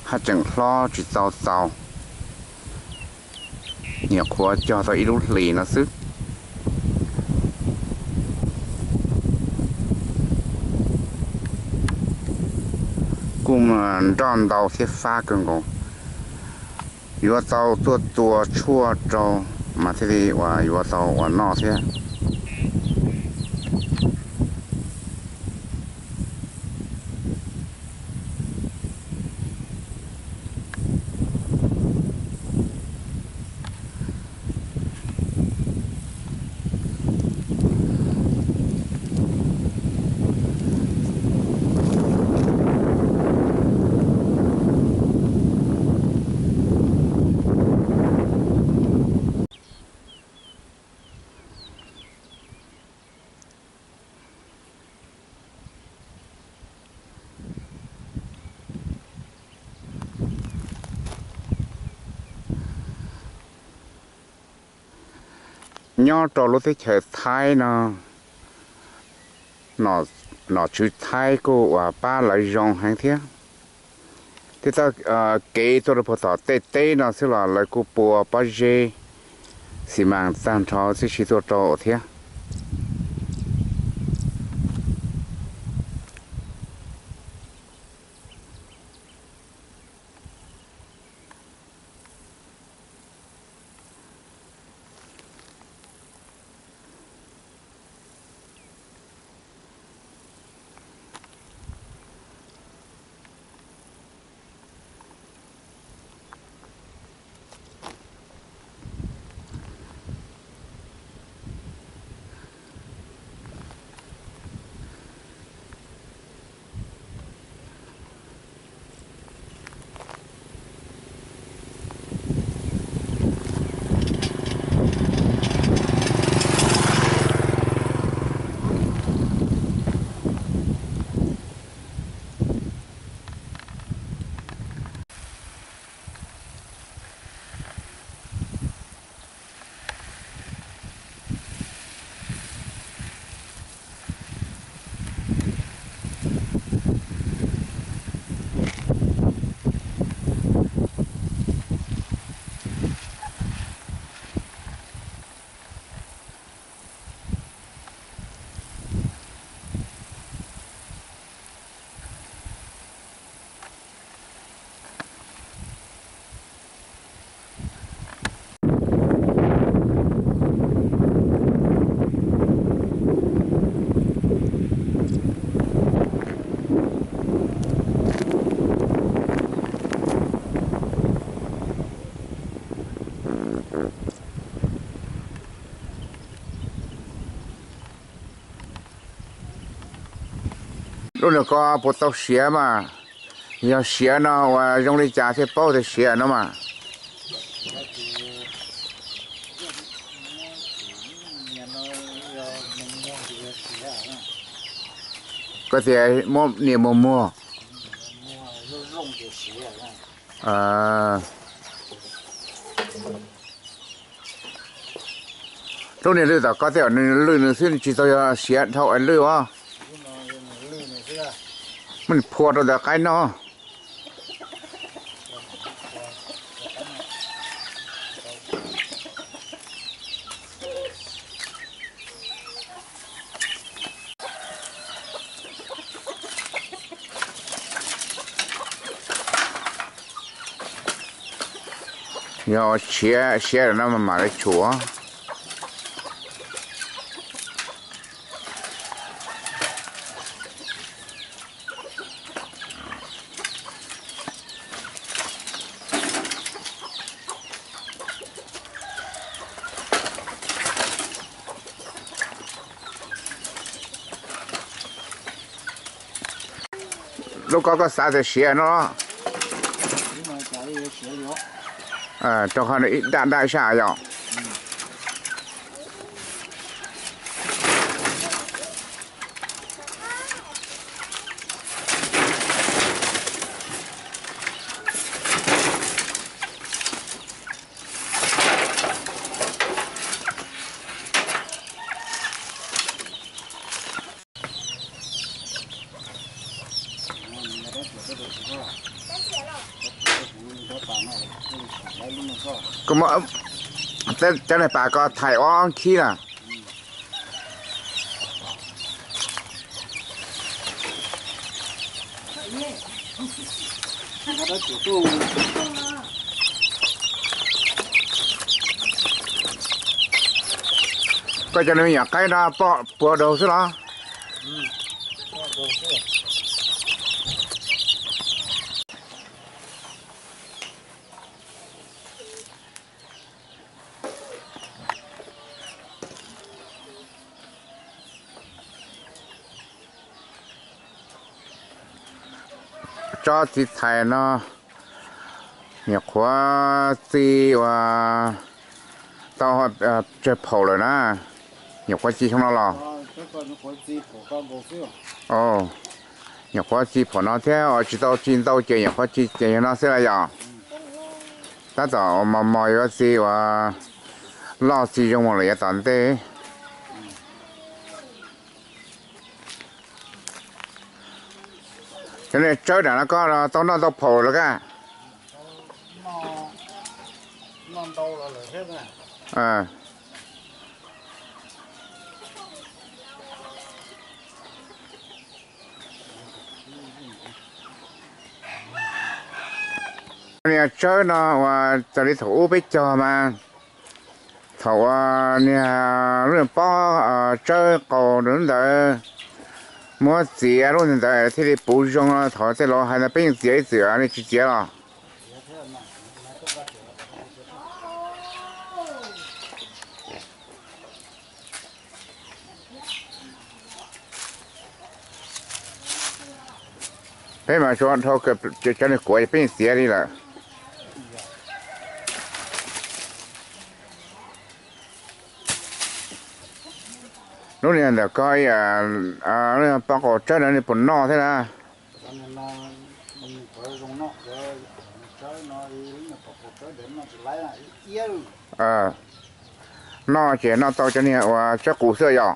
haj tseem hlob tsis tau txaus, nyuam qhuav cog tau ib lub hlis no xwb. Kuj nroj ntau thiab fab kawg nkaus, yuav tau tuaj tua tshuaj rau mas thiaj li uas yuav tau uas noj thiab. Nyob rau lub teb chaws Thaib no, nom tswv Thaib kuj uas pab lawv zoo heev thiab. Thiab txoj kev tuaj rau puag tom tej teb no xwb los lawv kuj pua pob zeb xi mas tag nrho tib si tuaj rau thiab. Lub niag ko puas tau siav mas? Yog siav no uas zoo li cas thiaj paub tias siav no mas? Koj tias muab nias muag muag. Lub niag lwj tom koj tej zaum nws lwj nws xwb, nws tsis tau yog siav dhau es lwj os. Muab nws phua rau ntawm qaib noj. Yog siav siav lawm no mam li tshuav. Lub ko koj xav tias siav no los? Rau qhov nws ib daj daj ib sab yom. Koj muab cov niag pas ko thaiv ob khib na. Koj cov me nyuam qaib no poj puag daug xwb los? Tsob txiv txhais no nyuam qhuav txi uas tau tsawg phaum lawm na? Nyuam qhuav txi xyoo no los? Nyuam qhuav txi phaum no thiab, tsis tau txi ntau ces nyuam qhuav txi ces yog no xwb los yom? Tab tom mos mos yuav txi uas loj txi zoo mus lawm yav tom ntej. Cov niag tsawb nram no koj tau noj tau phaum lawm kaj? Niag tsawb no uas raws li thaum ub peb cog mas, thaum uas niag lub pob tsawb qaus ntawd muab txiav lub ntawd thiaj li puv zoo, thaum tej laus hais no peb yeej txiav ib txwm, nej tsis txiav los? Peb mas tsuas dhau cov niag kuav peb yeej txiav li lawm. Lub niag ntawm ko, lub pob qaus tsawb no nej puas noj thiab na? Noj ces noj tau cov niag uas tsawb qus xwb yom?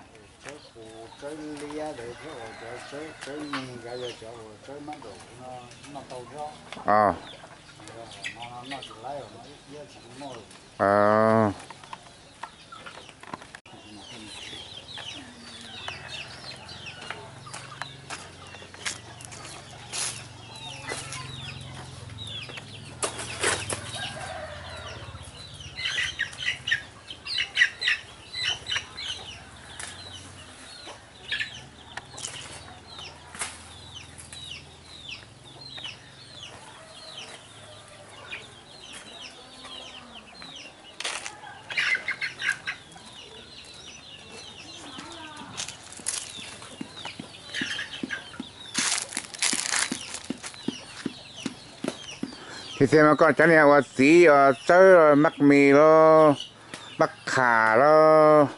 Tsis tias mas koj cov niag uas txiv uas Tsawb Mab Mis los, Mab Qham los,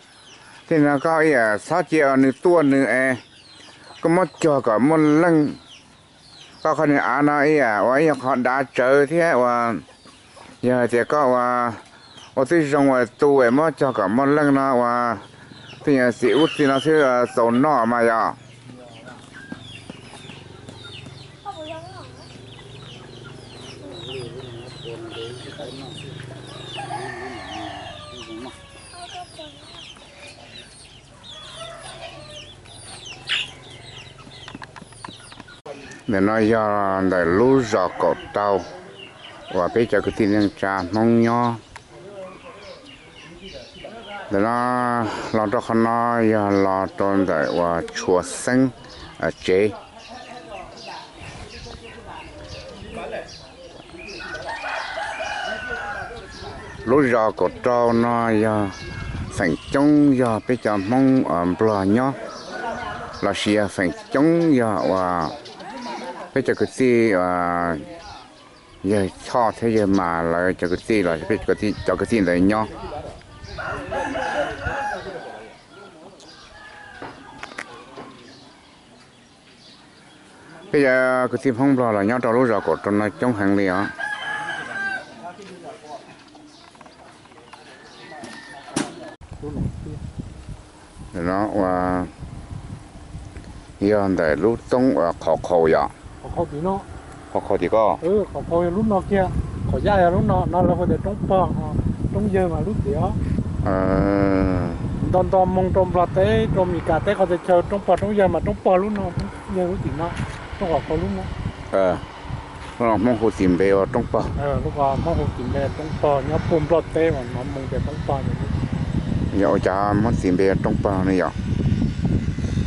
thiaj no koj ib yam txhob cia nws tuaj nws es koj muab cog kom muaj leej. Koj qhov niag av no ib yam uas ib nyuag qhov dav tsawv thiab uas yog hais tias koj ua, ua tib zoo uas tu es muab cog kom muaj leej no uas tej nyuag txiv ub txiv no xwb txaus noj mas yom. Ntawm no yog ntawm lub zos Kaum Rau uas peb cov kwv tij neej tsa Hmoob nyob. Ntawm no los rau qhov no yog los rau ntawm uas Tshua Xeeb tsev. Lub zos Kaum Rau no yog feem coob yog peb cov Hmoob Nplog nyob, los sis yog feem coob yog uas peb cov kwv tij yawg Choj thiab yawg Mas lawv cov kwv tij los peb cov kwv tij ntawd nyob. Peb cov kwv tij Hmoob Nplog los nyob rau lub zos Kaum Rau no coob heev li os. No ua yog ntawm lub roob uas qhov qhaus yom. Qhov qhaus tim koj. Qhov qhaus yog lub no kiag, qhov yaj yog lub no, no lawv hu tias roob pog, roob yawg mas lub tim os. Nto nto moo rau Nplog teb rau Mes Kas teb qhov txhia chaw roob pog roob yawg mas roob pog lub no, yawg lub tim no, roob qhov qhaus lub no. Hmoob hu tim npe ua roob pog. Lub ko Hmoob hu tim npe roob pog nyob puag Nplog teb mas hnov moo tias roob pog. Yog ua cas Hmoob tim npe ua roob pog ne yom?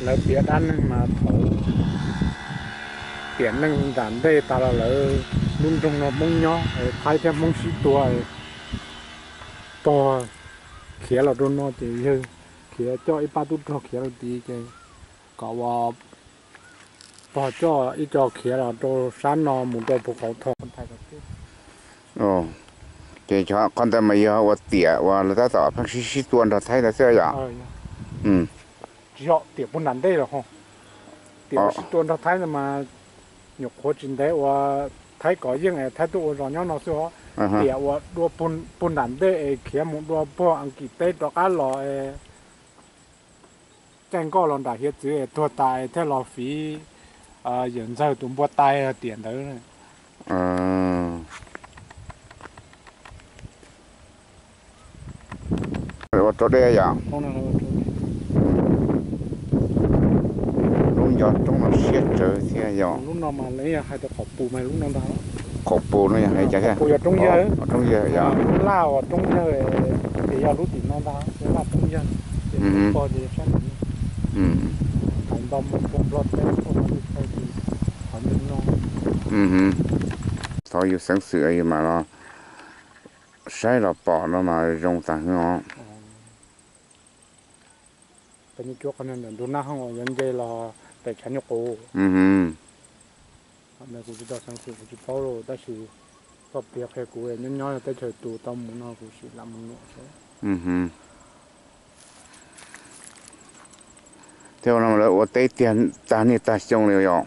Lawv piav dab neeg mas thaum tiam neej nram ntej tas los lawv lub nroog no Hmoob nyob, Thaib thiab Hmoob sib tua, pog khiav los rau no ces yawg khiav coj ib pab tub rog khiav los tid ces kom ua pog coj ib co khiav los rau sab no mus rau puag qhov thom. Ces qhov ntawd mas yog ua tiam uas lawv tab tom pheej sib sib tua nrog Thaib ntawd xwb yom? Tsis yog tiam puag nram ntej los ho, tiam uas sib tua nrog Thaib ntawd mas nyuam qhuav tsis ntev uas Thaib kov yeej es Thaib tuaj ua zos nyob no xwb os. Tiam uas dua puag nram ntej es khiav mus dua puag Askiv teb rov qab los es caij nkoj los nram hiav txwv es tuag tas es thiaj los fiv Yawm Ntxawg tus npua tais tiam ntawd. Ua rau dej yom. Lub ncov roob no siab tsawv thiab yom. Lub no mas hais tias qhov pus mas lub no ntag. Qhov pus no yog hais cas thiab? Qhov pus yog roob yawg. Roob yawg yom. Lub laj uas roob yawg ces yog lub tim no ntag, lub laj roob yawg. Ces pog ces yog sab no. Thaum nto moo rau Nplog teb tuaj no ces qhov ncauj no. Thaum yus xeev xwm yus mam los saib los pom no mas zoo tag heev os. Peb nyob cuab qhov no ntawm ntug naj hooj uas yuav nce los pem tshav nyuj qus. Kuv tsis tau xeev xwm kuv tsis paub li tab sis koj piav qhia kuv nyob nyob teb chaws tus tau mus no kuv sim lam mus nuam xwb. Thiab ua no lawv ua teb tiag tag niaj tag xyoo li yom.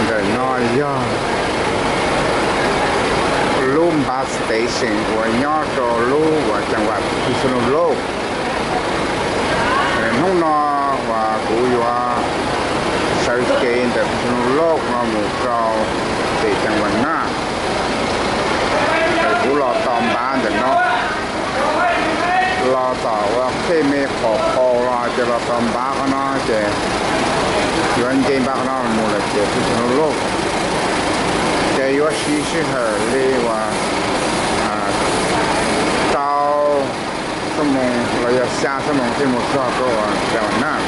Ntawm no yog lub bus station uas nyob rau lub uas ceev vaj Phij Soo Loj. Hnub no uas kuv yuav sawv cev ntawm Phij Soo Loj no mus rau pem ceev vaj Naj. Kuv los tos npav ntawm no, los tom uas qhej me qhov qhaus los ces los tos npav qhov no ces yuav nce npav qhov no mus lawm ces Phij Soo Loj. Ces yuav siv sij hawm li uas rau xuab moos los yog xya xuab moos thiaj mus txog rau uas ceev vaj Naj.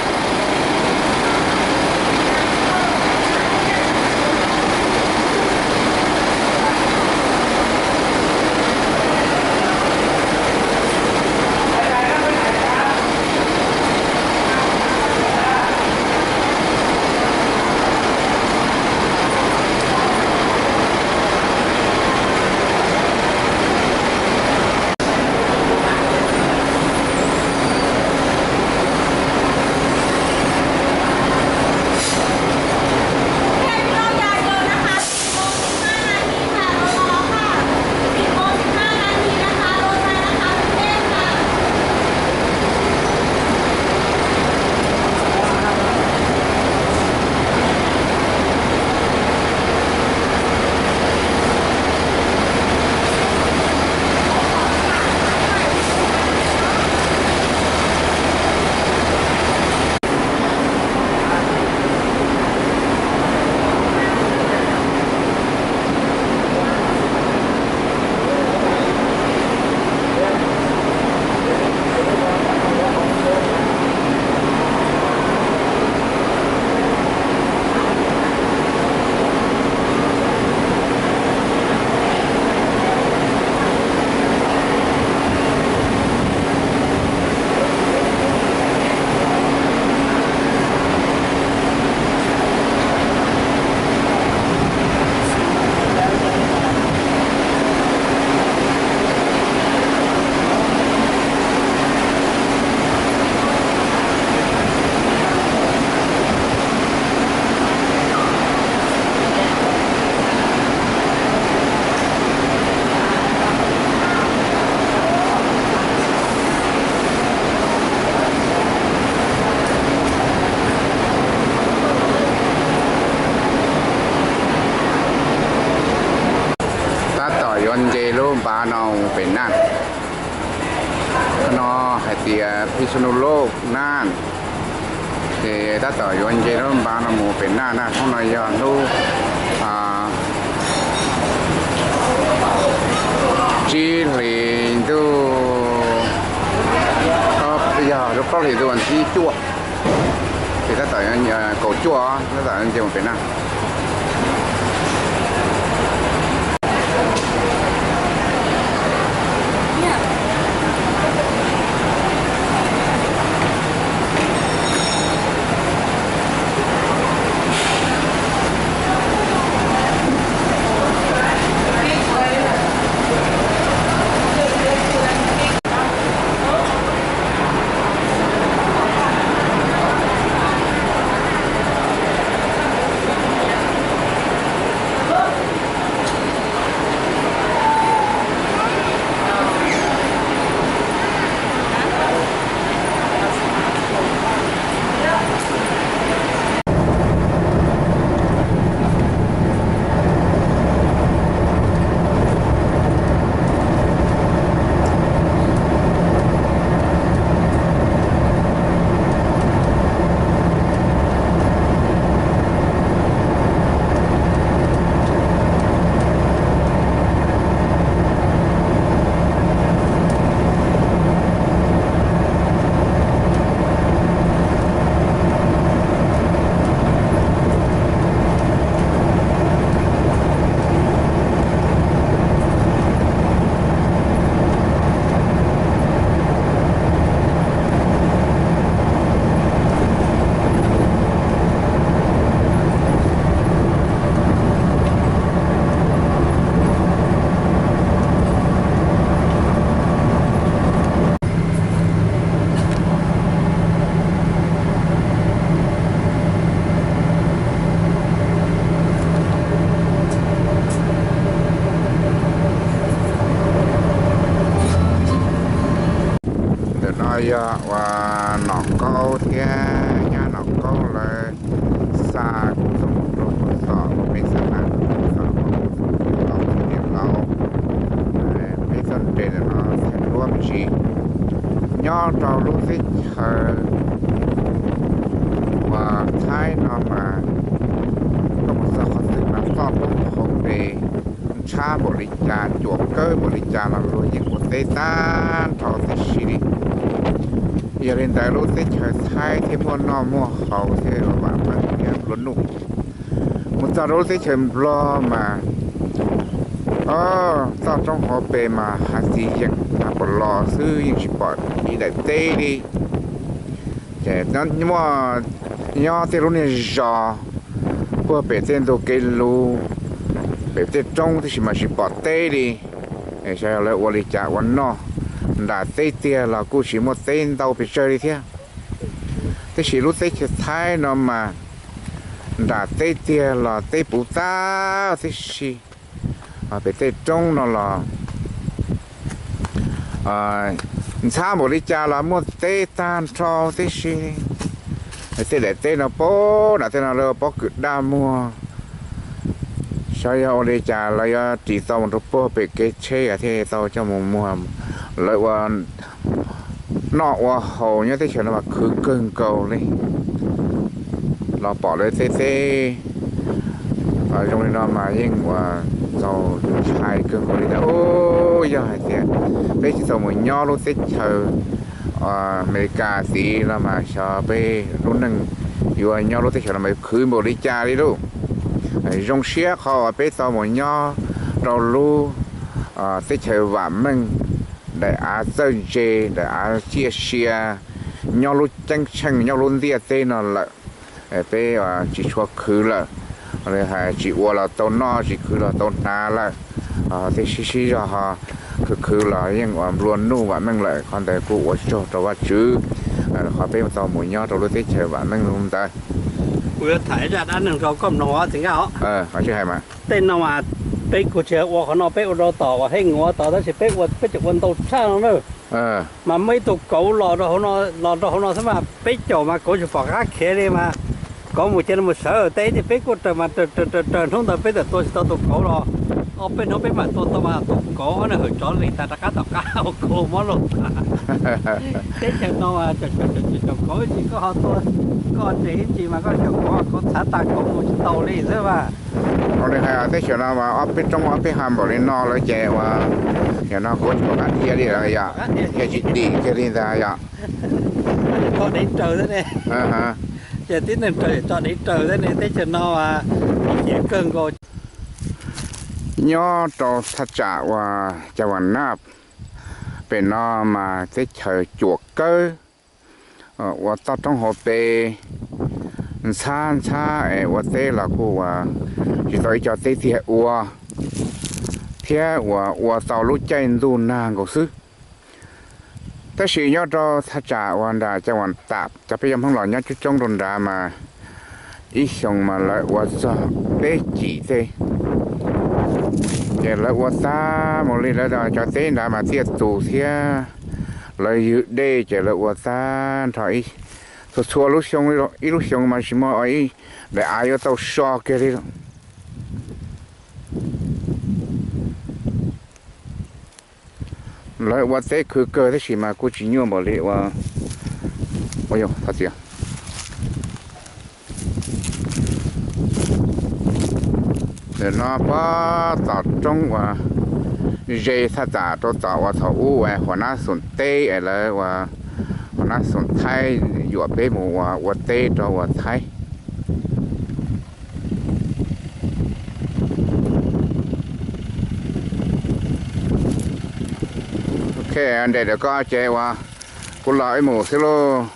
Npav no mus pem Naj, no hais tias Phij Xu Nus Loj Naj, ces tab tom yuav nce lub npav no mus pem Naj na. Hnub no yog hnub tsib hlis ntuj, yog plaub hlis ntuj vas thib cuaj, ces tab tom kaum cuaj, tab tom nce mus pem Naj. Ntawm no yog ua Nom Kaub thiab nyab Nom Kaub lawv xa kuv tuaj mus rau Pov Xom, Peb Xab Nam, Pov Xom, Pov Xom, Pov Xom Niam Laus, peb txoj nres ntawm no txhais duab me ntsis. Nyob rau lub teb chaws uas Thaib no mas koj mus txog qhov twg mas txoj roob hauv pes ntxhab npaum li cas, cuam kawg npaum li cas los luag yeej ua teb tag nrho tib si li. Yog li ntawd lub teb chaws Thaib thiaj muaj noj muaj haus thiab vam meej thiab nplua nuj. Mus txog rau lub teb chaws Nplog mas txoj roob hauv pes mas hav txiv yees, hav pos los xwb yeej tsis pom ib daim teb li. Ces muaj nyob tej lub niag zos puag pem tej ntug kev lus, pem tej roob tib si mas tsis pom teb li. Xyov yog lawv ua li cas ua noj, nram teb tiag los kuj tsis muaj teb ntau pes tsawg li thiab. Tiam sis lub teb chaws Thaib no mas nram teb tiag los teb puv tag tib si. Pem tej roob no los ntxhab npaum li cas los muaj teb tag nrho tib si. Tej daim teb no puag nram tej no lawv ua pob kws daj muag. Xyov yog ua li cas lawv yuav ris tau mus rau puag pem kev tsheb thiaj tau coj mus muag. Lawv ua noj ua haus nyob teb chaws no mas khwv kawg nkaus li. Los pom lawv tej teb zoo li no mas yeej ua txaus ntshai kawg nkaus li ntag. Yog hais tias peb tsis tau mus nyob lub teb chaws Amelikas tid no mas xyov peb lub neej yuav nyob lub teb chaws no mas yuav khwv npaum li cas li lauj. Zoo siab qhov uas peb tau mus nyob rau lub teb chaws vam meej, daim av txawj ntse, daim av ciaj sia, nyob lub ceeb tsheej nyob lub ntiaj teb no lawm. Peb tsis tshua khwv lawm, tsis ua los tau noj, tsis khwv los tau hnav lawm. Tej sib sib zog ho khwv khwv los yeej ua nplua nuj vam meej lawm, qhov ntawd kuj ua tsaug rau Vajtswv qhov peb tau mus nyob rau lub teb chaws vam meej ntawd. Kuv yuav tham ib zaj dab neeg rau koj mloog os txiv Nkaj os. Tej no mas peb kuj tsis ua qhov no, peb ua rau tom uas Hej Ua tod, tab sis peb ua peb tseem ua ntau tshaj no na. Mas muaj ib tug kauv los rau hauv no, los rau hauv no xwb mas peb caum mas kauv tsis pom qab khiav li mas kauv mus cia li mus sawv teb ces peb kuj raws mas raws raws raws hnub ntawd peb txawm tua tsis tau tus kauv los. Ob peb hnub peb mam tua tau mas tus kauv ob nws hawm tsov li tas rov qab tom qab ua kauv mob los tas. Teb chaws no mas cov kauv ib tsis koj ho tua, koj ho nres ib tsis mas koj cov kauv kauv txhav tas kauv mus tsis tau li xwb mas. Ua li hais teb chaws no mas ob peb roob ob peb ha npaum li no lawm ces ua, yam no kauv tsis pom qab dhia li lawm yom, dhia tsis dim kiag li ntag yom. Tso dev raws xwb ne. Ces tib neeg raws tso dev raws xwb ne, teb chaws no mas khiav kawg nkaus. Nyob rau thaj tsam uas Cag Vam Naj pem no mas teb chaws cuam kawg, ua toj roob hauv pes ntxhab ntxhab es ua teb los kuj ua tsis tau ib co teb tiag ua, thiab uas ua tau lub caij ntuj nag nkaus xwb. Tab sis nyob rau thaj tsam uas nram Cag Vam Tam cov peb cov Hmoob los nyob coob coob rau nrad mas ib xyoos mas lawv ua txog peb cim tej, ces lawv ua tag mus li lawv cov teb nrad mas tiaj tus thiab lawv ywg dej ces lawv ua tag nrho txhua txhua lub xyoo, ib lub xyoo mas tsis muaj ib daim av yuav tau so kiag li. Lawv ua teb khwv kawg tab sis mas kuj tsis nyuaj npaum li ua, ua yog tias ntawm no puag tom roob uas ze thaj tsam rau tom uas thaum ub uas Huam Nab Xoom teb es lawv uas Huam Nab Xoom Thaib yuam peb mus ua ua teb rau uas Thaib. Ok, nres ntawm ko ces uas kuv los ib mus xwb lauj.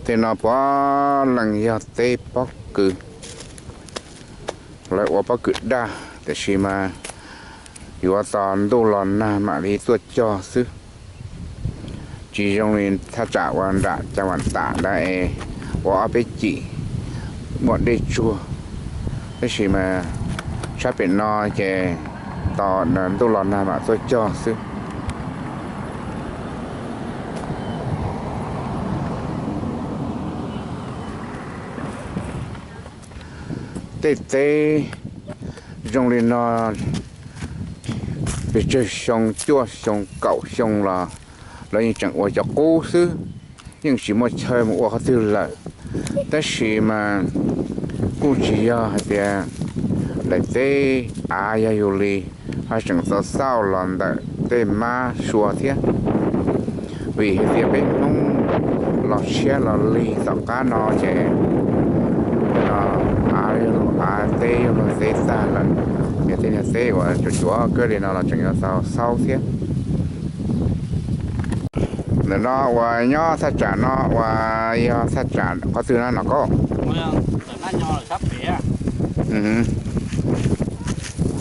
Tej no puav leej yog teb pob kws, lawv ua pob kws daj tiam sis mas yuav tos ntuj los nag mam li tuaj cog xwb. Tsis zoo li thaj tsam uas nram Cag Vam Tam ntawd es ua ob peb cim muaj dej tsuag, tab sis mas tshab pem no ces tos ntuj los nag mam tuaj cog xwb. Tej teb zoo li no pes tsawg xyoo, cuaj xyoo kaum xyoo los lawv yeej tseem ua cov qub xwb, yeej tsis muaj chaw mus ua qhov twg lawm. Tab sis mas kuj tsis yog hais tias daim teb av yog yus li, ho tseem txaus xauj los ntawm tej mab sua thiab. Vim hais tias peb Hmoob los tshiab los lig tom qab no ces no av yog luag av, teb yog luag teb tag lawm, yog tej niag teb uas cuav cuav kawg li no los tseem yuav tau xaub thiab. Ntawm no uas nyob thaj tsam no uas yog thaj tsam qhov twg no no koj?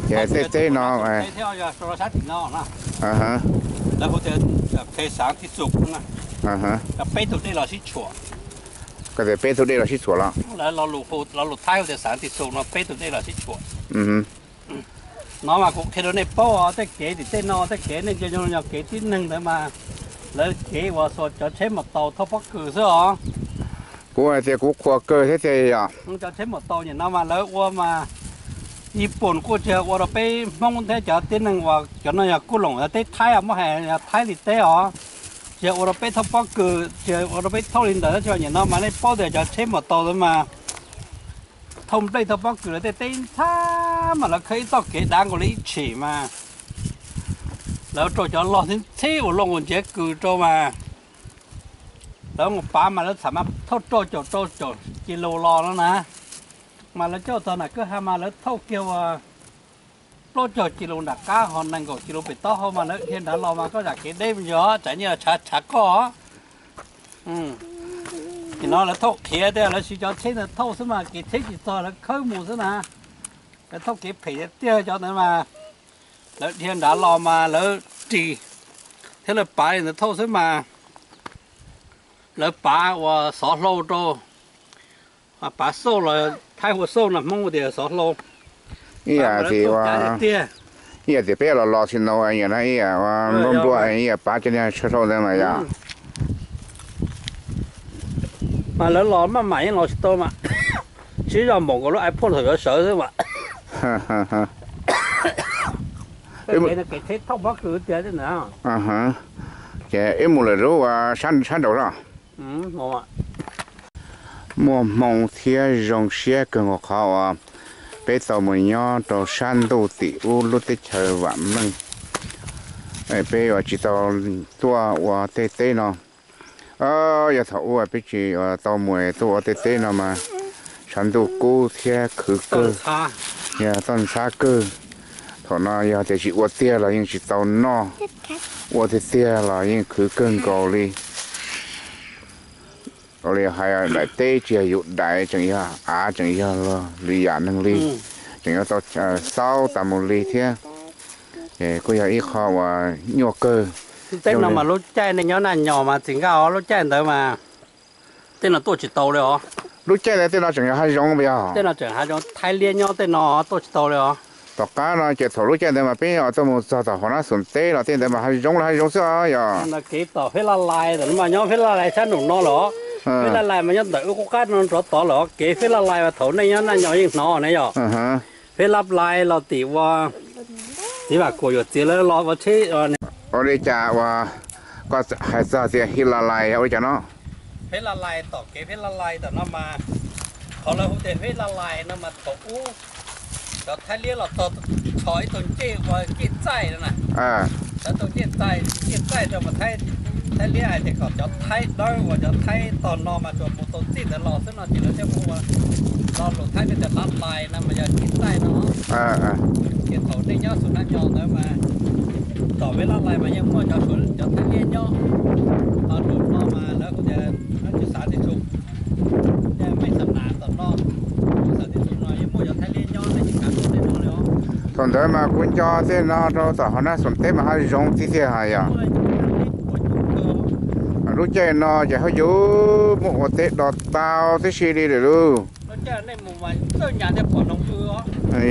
Ces tej teb no Koj tias peb tug dej los sib tshuam los? Peb tug dej los sib tshuam. No mas kuv qhia rau nej paub os, tej kev tim tej no tej kev nej nco nco kev tib neeg ntawd mas lawv kev uas xuas cov tsheb mus tau thauj pob kws xwb os. Kuv hais tias kuv qhuas kawg thiab tiag yom. Cov tsheb mus tau nim no mas lawv ua mas Nyij Pooj kuj tsis yog ua rau peb Hmoob thiab cov tib neeg uas cov no yog kuj loom teb Thaib, muab hais yog Thaib li teb os. Tsis yog ua rau peb thauj pob kws, tsis yog ua rau peb thauj li ntawd, tab sis nim no mas nej paub tias cov tsheb mus tau ntawd mas thauj nplej thauj pob kws lawv tej teb ntxhab mas lawv khawb ib txoj kev dav nkaus li ib tshim mas lawv rau cov log ntxhib ntxhib uas luaj nkaus ntsiav kws rau mas lawv mus pav mas lawv txham mas thauj rau caum rau caum kis lus los no na. Mas lawv coj txog nram kwj ha mas lawv thauj kiag ua plaub caug kis lus nram qab ho nees nkaum kis lus pem taub hau mas lawv dhia nrad los mas koj zam kev deb me ntsis os, tsam nyiaj los tshav tshav koj. Nim no lawv thauj qhiav tias lawv siv cov tsheb ntawd thauj xwb mas kev tsheb tsis txog lawv khawb mus xwb na. Lawv thauj kev phem tiag tiag cov ntawd mas lawv dhia nrad los mas lawv ris thiab lawv pav li ntawd thauj xwb mas lawv pav uas xov hlau rau, pav xauj los Thaib hu xauj no, Hmoob tias xov hlau. Ib yam tias ib yam tias peb los los xi no ib yam na, ib yam nplua nplua ib yam pav cov niag tshav hlau ntawd mas yom. Mas lawv los maj mam yeej los tsis tau mas Siv zog npaum nkaus lub iPhone thaum yuav sawv xwb mas. Kev thauj pob kws tiag. Ces wb mus lawm lub ua sab nraud los. Muaj hmoo thiab zoo siab kawg nkaus qhov uas peb tau mus nyob rau sab ntuj tim ub lub teb chaws vam meej. Peb uas tsis tau tuaj ua tej teb no, yog thaum ub peb tsis tau mus tuaj ua tej teb no mas tshav ntuj kub thiab khwv kawg, yog toj ntxhab kawg. Thaum no yog tias tsis ua tiag los yeej tsis tau noj, ua tiag tiag los yeej khwv kawg nkaus li. Ua li hais daim teb tsis yog yus daim, tseem yog av, tseem yog lwm yam neeg li, tseem yuav tau xaub tas mus li thiab. Kuj yog ib qho uas nyuaj kawg. Tej no mas lub caij nej nyob Naj Nyos mas txiv Nkaj os, lub caij ntawd mas tej no tuaj tsis tau li os. Lub caij ntawd tej no tseem yog hav zoov puas yog? Tej no tseem hav zoov, Thaib Liab nyob tej no tuaj tsis tau li os. Tom qab no ces thaum lub caij ntawd mas peb tuaj mus txog tom hauv Nab Xoom teb los tej ntawd mas hav zoov los hav zoov xwb os yog. Kev tom Feb Laj Lais ntawm no mas nyob Feb Laj Lais sab nraum no lawm os. Feb Laj Lais mas nyob ntawm wb qub qab no rov tod lawm os. Kev Feb Laj Lais mas thaum nej nyob Naj Nyos yeej hnov ne yog. Feb Laj Lais los tim ua txiv Vam Kuam yuam txiv lawv los ua tsheb. Ua li cas uas koj hais txog tias Feb Laj Lais ua li cas no? Feb Laj Lais, tom kev Feb Laj Lais tom no mas qhov lawv hu tias Feb Laj Lais no mas thaum ub cov Thaib Liab los txog tsho ib tug ncej ua ncej txaij no na. Cov tug ncej txaij, ncej txaij rau mas Thaib Liab hais tias kom cov Thaib dawb uas cov Thaib tog no mas tsuas mus tau txij ntawd los xwb no ces lawv thiaj hu ua, lo lus Thaib peb tias Laj Lais no mas yog ncej txaij no. Ces thaum nej nyob Xoom Nab Nyos ntawd mas tom Feb Laj Lais mas yeej muaj cov Thaib Liab nyob. Ho lus no mas lawv hu tias, lawv tsis xav tias Xoom, Mej Xa Nas tom no, xav tias Xoom no yeej muaj cov Thaib Liab nyob nej tsis xav tuaj tej no li os. Thaum ntawd mas kuv nco tej no rau tom hauv Nab Xoom teb mas hav zoov tiag tiag yog. Lub caij no ces hauj yus muaj ua teb do tau tib si li lawm lauj.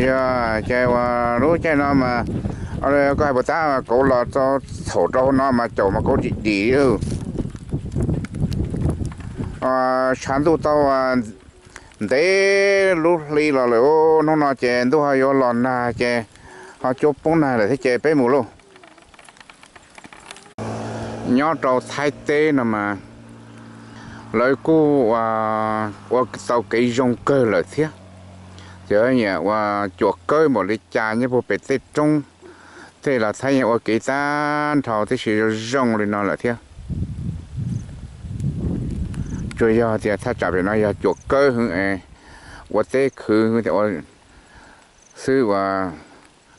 Yog ces uas lub caij no mas, koj hais puas tab, kauv los txaum rau hauv no mas caum mas kauv dim dim. Tshav ntuj tau ntev lub hli los lawm, hnub no ces ntuj ho yuav los nag ces ho cuab poob nag lawm thiab ces peb mus lauj. Nyob rau Thaib teb no mas lawv kuj ua tau kev zoo kawg lawm thiab. Cov nyiam ua cuam kawb npaum li cas nyob puag pem tej roob tej los Thaib yeej ua kev tag nrho tib si zoo zoo li no lawm thiab. Tsuas yog tias thaj tsam pem no yog cuam kawb heev es ua teb khwv xwb uas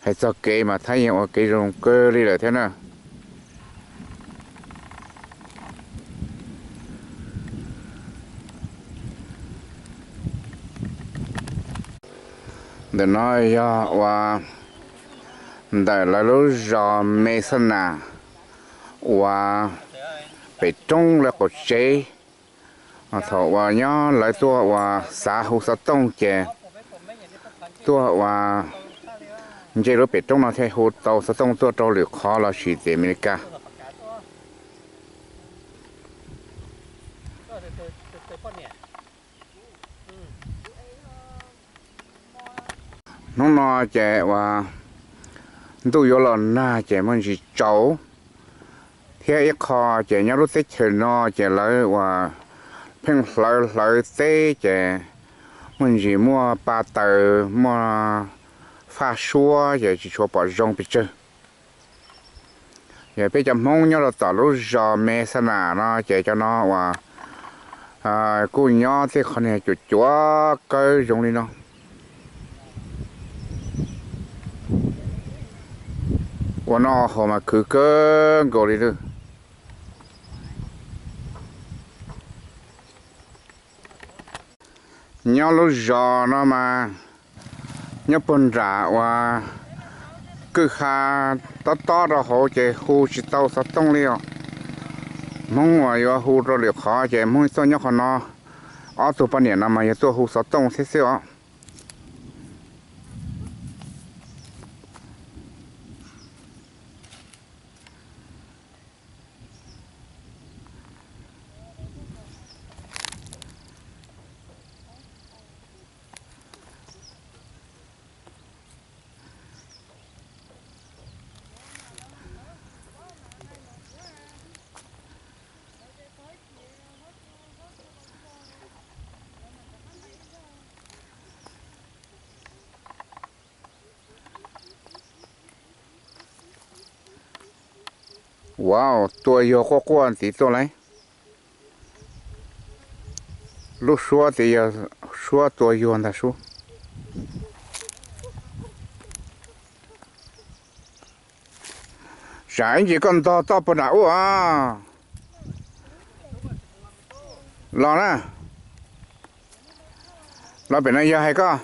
hais txog kev mas Thaib yeej ua kev zoo kawg li lawm thiab na. Ntawm no yog uas ntawm lawv lub zos Me Xab Nas uas pem roob lawv qaum tsev. Thaum uas nyob lawv tuaj uas xav hu xov tooj ces tuaj uas nce lub pem roob no thiaj hu tau xov tooj tuaj rau lwm qhov los sis tim Amelikas. Hnub no ces uas ntuj yuav los nag ces muaj ntsis tsaus, thiab ib qho ces nyob lub teb chaws no ces lawv uas pheej hlawv hlawv teb ces muaj ntsis muaj pa taws muaj faj suab ces tsis tshua pom zoo pes tsawg. Yog peb cov Hmoob nyob rau tom lub zos Me Xab Nas no ces cov no uas kuj nyob tej qhov niag cuam cuam kawb zoo li no. Ua noj haus mas khwv kawg nkaus li lawm. Nyob lub zos no mas nyob puag nram uas kwj ha tob tob rau hauv ces hu tsis tau xov tooj li os. Hmoob uas yuav hu rau lwm qhov ces Hmoob tuaj nyob qhov no, ob tug poj niam no mas yog tuaj hu xov tooj thiab xwb os. Wow, tua yuag quaj quaj ntxiv tuaj lauj. Lub suab tias yog suab tua yuag ntag sub. Tsam ib ntsis koj ntog toj puag nram ub os. Los na. Los pem no yog hais koj.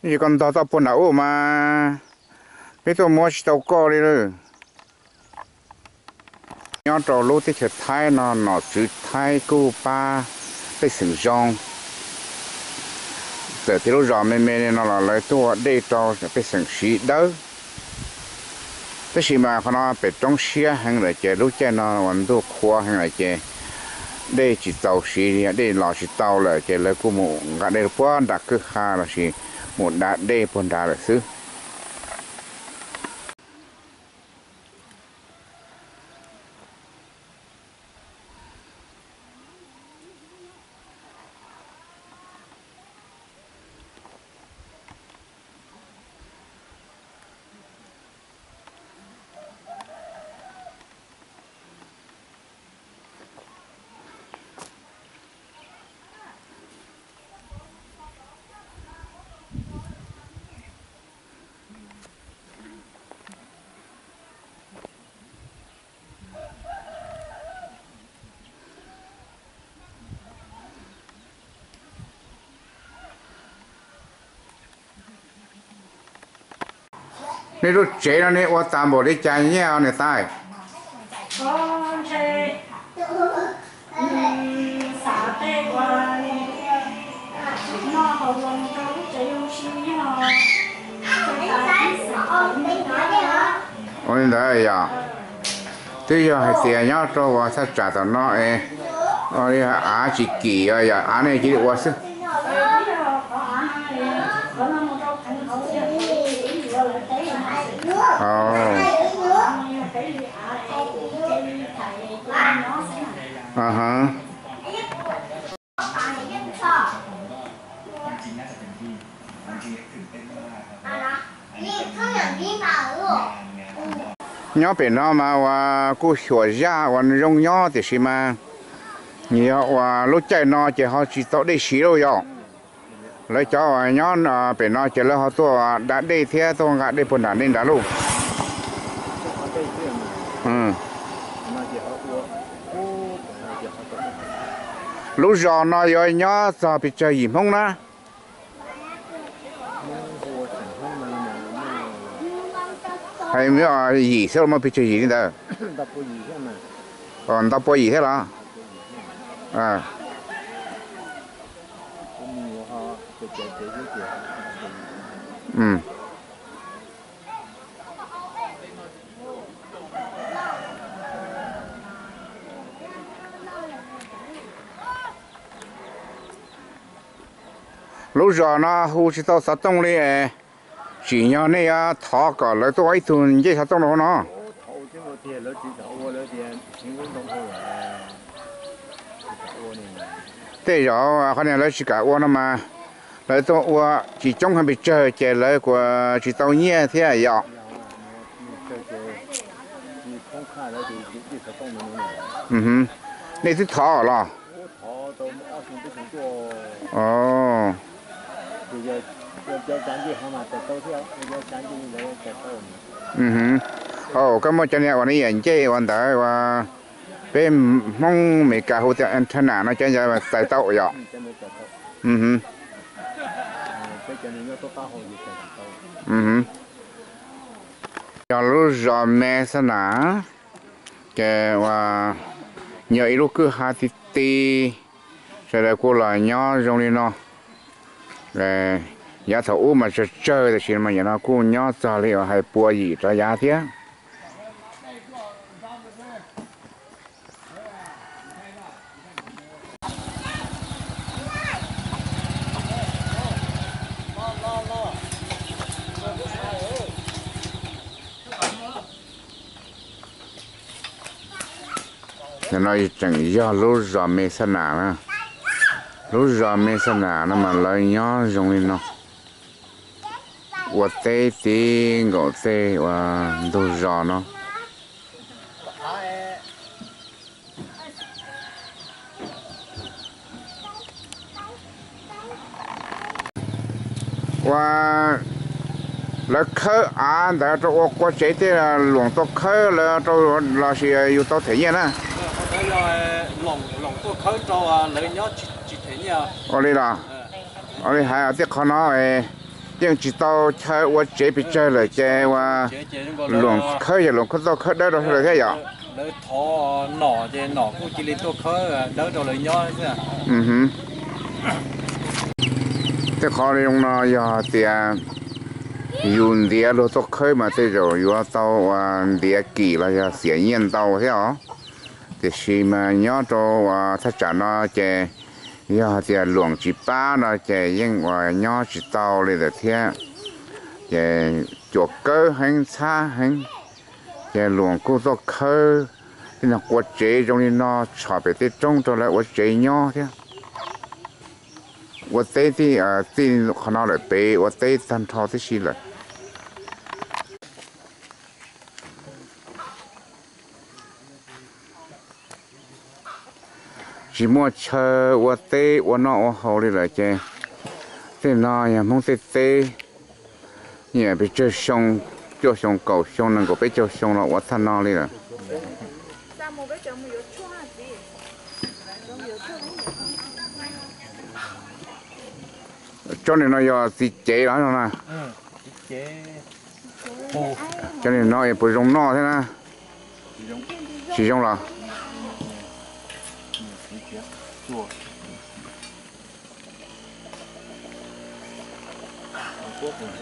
Ib ntsis koj ntog toj puag nram ub mas peb tuaj muab tsis tau koj li lawm. Nyob rau lub teb chaws Thaib no nom tswv Thaib kuj pab pej xeem zoo. Txawm tias lub zos me me li no los lawv tuaj ua dej rau pej xeem siv dawb. Tab sis mas qhov no pem roob siab heev lawm ces lub caij no uas ntuj qhuav heev lawm ces dej tsis txaus siv, dej los tsis tau lawm ces lawv kuj mus nqa dej puag nram kwj ha lossis mus da dej puag nrad lawm xwb. Nej lub tsev no nej ua tas npaum li cas nyiaj os niam tais? Ua li ntawd yog. Twb yog hais tias nyob rau uas thaj tsam tom no es av tsis kim yog av nej cia li ua xwb. Nyob pem no mas uas kuj xyuam zaj uas zoo nyob tiam sis mas yog uas lub caij no ces ho tsis tau dej siv lawm yom. Lawv cov uas nyob pem no ces lawv ho tuaj da dej thiab tuaj nqa dej puag nram dej nrad lauj. Lub zos no yuav nyob txog pes tsawg yim Hmoob na? Hais yim xwb los muaj pes tsawg yim li ntawd? Ntau pua yim thiab los? Lub zos no hu tsis tau xov tooj li, tsim nyog nej yuav thov kom lawv tuaj ua ib tug ncej xov tooj rau hauv no. Tej zaum qhov niag lawv tsis kam ua no mas lawv tuaj ua tsis coob heev pes tsawg ces lawv kuj tsis tau nyiaj thiab yom. Nej twb thov los? Koj muaj cov niag uas nej yam ncej uas ntawd uas peb Hmoob Meskas hu tias antenna no cov ntawd txais tau yom? Yog lub zos Me Xab Nas, ces uas yog ib lub kwj ha ti ti, sawv daws kuj los nyob zoo li no. Yav thaum ub mas tsawg tsawg tiam sis mas yam no kuj nyob txog li uas hais pua yim rov yav thiab. Nim no tseem yog lub zos Me Xab Nas na. Lub zos Me Xab Nas no mas lawv nyob zoo li no, ua teb ti nkaum tej uas ntug zos no. Ua, lawv khawb av ntawd rau ua qua tsev tej, Luam tuaj khawb lawv rau lossis yus tau them nyiaj na? Ua li los, ua li hais tej qhov no yeej tsis tau chaw ua tsev pes tsawg lawm ces ua Luam khawb yog Luam khawb txoj khawb dawb rau lawv thiab yom. Tej qhov zoo no yog tias yus ntiav luag tuaj khawb mas tej zaum yuav tau ua ntiav kim los yog xiam nyiaj ntau thiab os. Tiam sis mas nyob rau ua thaj tsam no ces yog tias Luam tsis pab no ces yeej ua nyob tsis tau li ntawd thiab. Ces cuam kawb heev, ntxhab heev. Ces Luam kuj tuaj khawb tej no qua tsev zoo li no tshom pem tej roob rau lawv ua tsev nyob thiab. Ua teb tij, txij qhov no lawm pem ua teb tag nrho tib si lawm. Tsis muaj chaw ua teb ua noj ua haus li lawm ces tej no yog Hmoob tej teb, nyiam pes tsawg xyoo, cuaj xyoo kaum xyoo nees nkaum peb caug xyoo los ua thaj no li lawm. Tsob nim no yog txiv cev los no na? Cov nim no puas zoo noj thiab na? Tsis zoo los?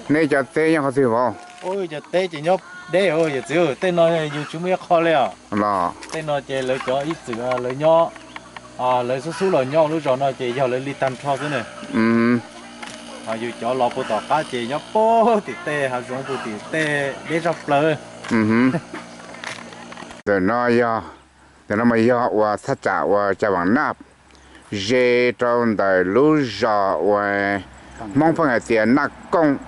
Neb cov teb nyob qhov twg vauv? Cov teb ces nyob deb, yawm txiv, tej no yus tsis muaj ib qho li os. Los tej no ces lawv cov ib txwm lawv nyob, lawv xub xub los nyob lub zos no ces yog lawv li tag nrho xwb ne. Yus cov los puag tom qab ces nyob puag tim tej hav zoov puag tim tej deb zaj plaws. Ntawm no yog, ntawm no mas yog uas thaj tsam uas Cag Vam Naj ze rau ntawm lub zos uas Hmoob pheej hais tias Naj Kooj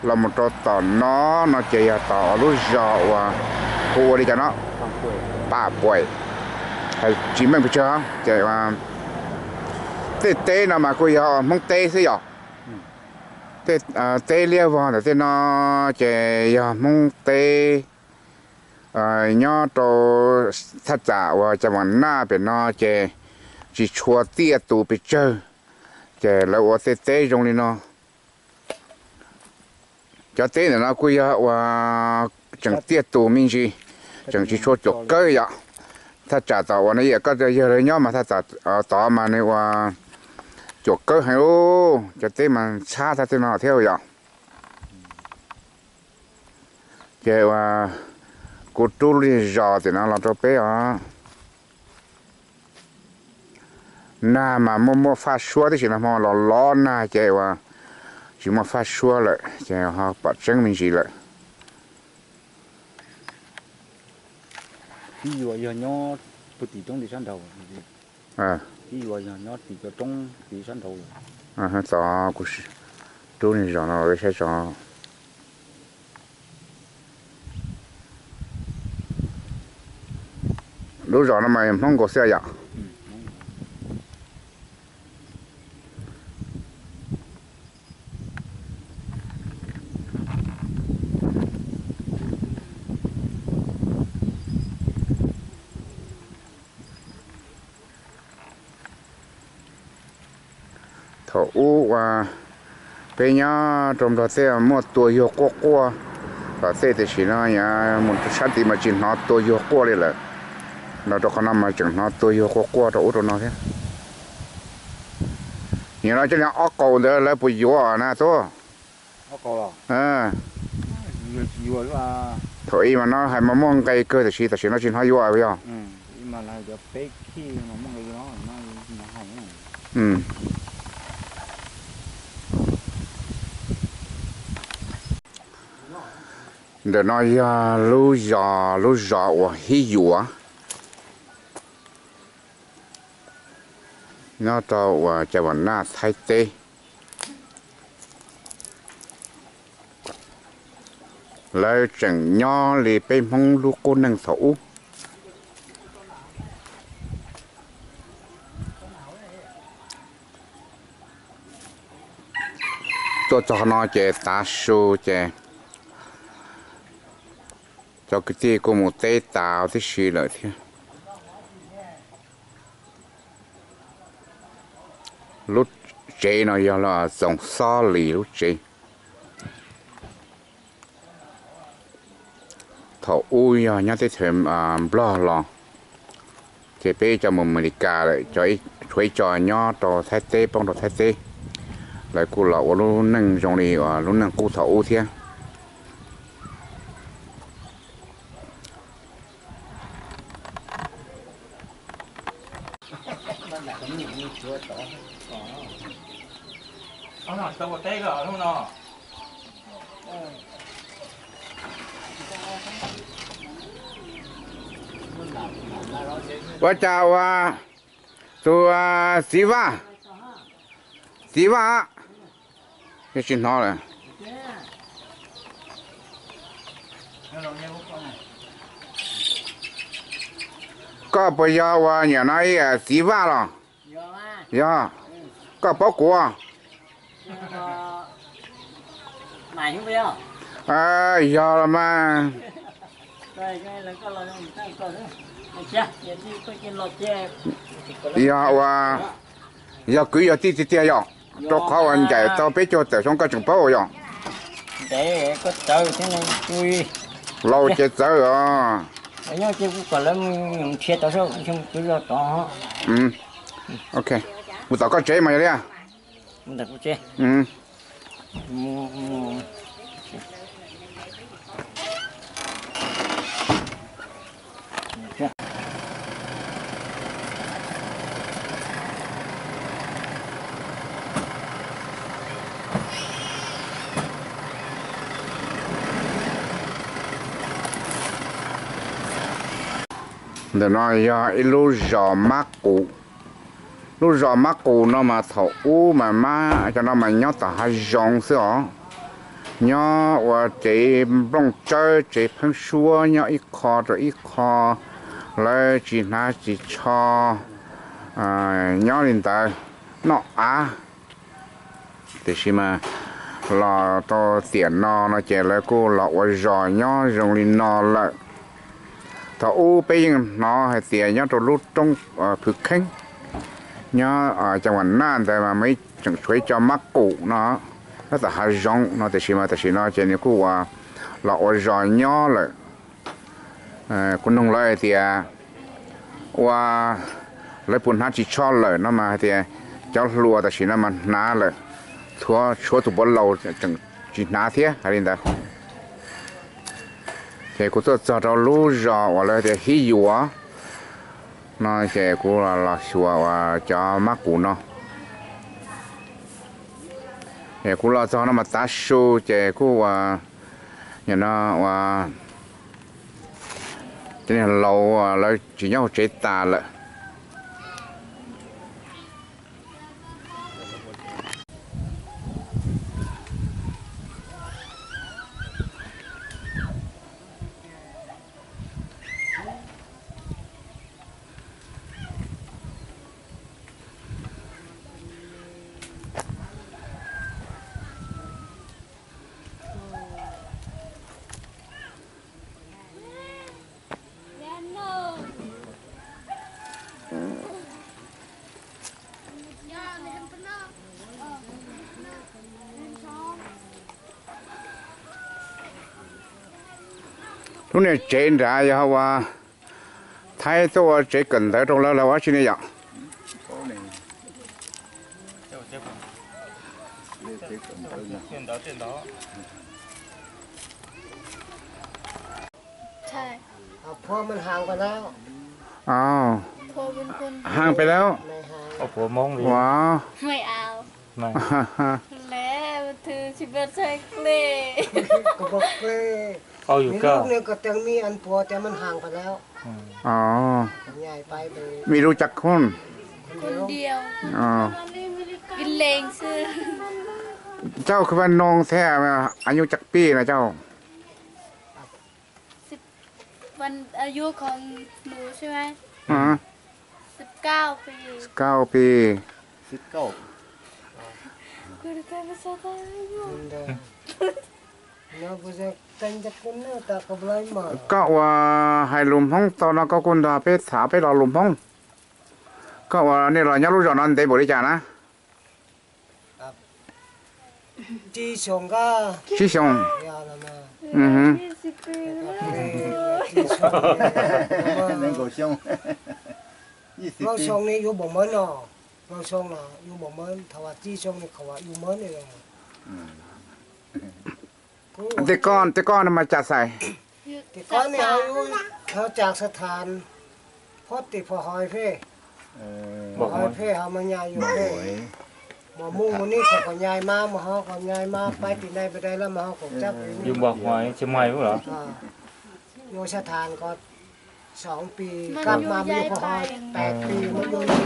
los mus rau tom no, no ces yog tom lub zos uas hu ua li cas no, Pam Puam, tsis meej pes tsawg ces tej teb no mas kuj yog Hmoob teb xwb yom. Tej teb liab vog ntawm tej no ces yog Hmoob teb. Nyob rau thaj tsam uas Cag Vam Naj pem no ces tsis tshua tiaj tus pes tsawg, ces lawv ua tej teb zoo li no. Cov teb ntawm no kuj yog uas tseem tiaj tus me ntsis, tseem tsis tshua cuam kawb yom. Thaj tsam tom uas no yog koj yawg lawv nyob mas thaj tsam tod mas nws ua cuam kawb heev ub, cov teb mas ntxhab thaj tej no thiab yom. Ces uas kuv rub lub zos tim no los rau peb os. Nag mas muaj muaj faj suab tib si, nag hmo los los nag ces uas tsis muaj faj suab lawm ces ho pom tseeb me ntsis lawm. Tib yuav yog nyob puag tim roob tim sab nraud. Tib yuav yog nyob tim cov roob tim sab nraud. Txog kuv rub niag zos no saib tso. Lub zos no mas Hmoob nkaus xwb yom. Thaum ub uas peb nyob rau Nplog tej muaj tua yuag quaj quaj tom tej, tiam sis no mus sab tid mas tsis hnov tua yuag quaj li lawm. Los rau qhov no mas tseem hnov tua yuag quaj quaj rau ub rau no thiab. Nim no coj li ob qau ntawd lawv puas yuav na tuaj? Thaum ub mas no hais mas muaj nqe kawg, tiam sis tam sim no tsis hnov yuav yog. Ntawm no yog lub zos, lub zos uas Hib Yuav, nyob rau uas Cag Vam Naj Thaib teb. Lawv tseem nyob li peb Hmoob lub qub neej thaum ub. Tuaj txog no ces tav su ces cov kwv tij kuj mus teb tas tib si lawm thiab. Lub tsev no yog Txoov Xob Lis lub tsev. Thaum ub yog nyob teb chaws Nplog los, ces peb cov mus Amelikas lawm, tshuav ib co nyob rau Thaib teb, poob rau Thaib teb. Lawv kuj los ua lub neej zoo li lub neej qub thaum ub thiab. Ua cas ua tus txiv Vaj, txiv Vaj, tsis hnov lawm. Koj puas yog ua niam no ib txiv Vaj los? Yog. Koj paub kuv? Yog los mas. Yog ua, yog kwv yog tij tiag tiag yom? Rau qhov uas ncaim tau peb caug tawm xyoo koj tseem paub yom? Laus ces txawv os. Ok, mus tom koj tsev mas yog li. Ntawm no yog ib lub zos Mab Qus. Lub zos Mab Qus no mas thaum ub mas mab cov no mas nyob tom hav zoov xwb os. Nyob ua tsev nplooj tsawb tsev pheeb suab nyob ib qho rau ib qho, lawv tsis hnav tsis tsho, nyob li ntawd, noj av. Tiam sis mas los rau tiam no no ces lawv kuj los ua zos nyob zoo li no lawm. Thaum ub peb yeej hnov hais tias nyob rau lub roob Phwv Kheeb, nyob cag vam naj ntawd mas muaj ib tseem tshuav ib co Mab Qus no, nyob tom hav zoov no, tiam sis mas tam sim no ces nws kuj ua los ua zos nyob lawm. Kuv noog lawv hais tias ua lawv puas hnav tsis tsho lawm no mas hais tias cov hluas tam sim no mas hnav lawm, tshuav tus puav laus tseem tsis hnav thiab hais li ntawd. Ces kuv tuaj txog rau lub zos uas lawv tias Hib Yuas no ces kuv los xyuas uas cov Mab Qus no. Es kuv los txog no mas tav su ces kuj ua, no ua cov niag laus lawv tsis nyob hauv tsev tas lawm. Lub niag tsev nrad yog ua Thaib tuaj ua tsev kawm ntawv rau lawv los ua dab tsi ne yom? Haa peb lawm. Mib lub cas khun? Cauj khwv vaj noog thiab, ayu caj pij na cauj? Kaum pij. Koj uas hais lus Hmoob tau no koj kuj nrog peb tham peb lo lus Hmoob. Koj uas nej los nyob lub zos no ntev npaum li cas na? Tsib xyoo. Plaub xyoo ne yuav npaum mab no, plaub xyoo no yuav npaum mab, thaum tsib xyoo ne khaum yuav mab ne. Tej koj, tej koj no mas cas xais? Tej koj ne ho yuav thov cak sa thas, phob tis pho hoi phe, hoi phe ho mas nyas yuav phe. Mas muj mus nij thaum kom nyas mas, mas ho kom nyas mas paib tim nai pes dai lawm mas ho kom cab pem nij. Yuav sa thas kom xoom pis kab mas muj pho hoi tais pis mas yuav nij.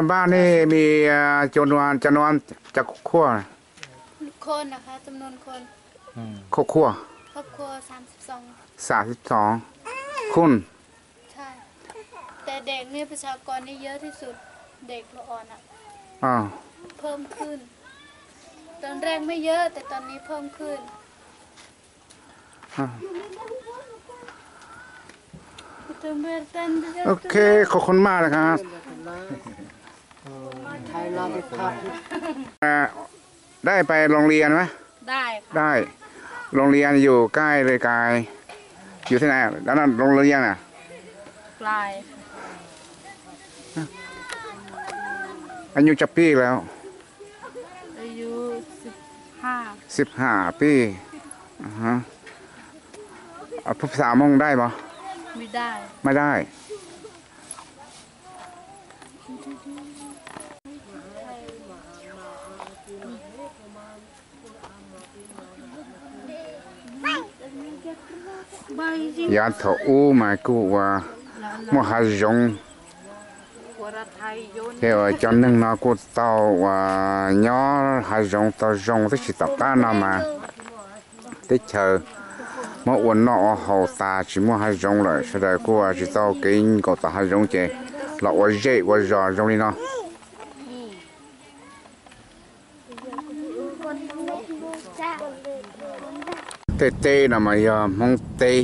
Npaj nej mi cov nua, cov nua, cov khuaj? Khuaj, khuaj. Xaam xib xoov khun. Ok, khov khon maj lawmครับ.ได้ไปโรงเรียนไหม ได้ โรงเรียนอยู่ใกล้หรือไกล อยู่ที่ไหน แล้วนั่นโรงเรียนน่ะ อายุจักปีแล้ว อายุสิบห้า สิบห้าปี อ่าฮะ อ่ะ พูดภาษามงได้ปะ ไม่ได้ ไม่ได้ Yav thaum ub mas kuj ua muaj hav zoov, ces ua cov neeg no kuj tau ua nyob hav zoov tau zoo, tab sis tom qab no mas teb chaws muab ua noj ua haus tas tsis muaj hav zoov lawm, sawv daws kuj ua tsis tau kev nkaum tom hav zoov ces los ua zej ua zos zoo li no. Tej teb no mas yog Hmoob teb,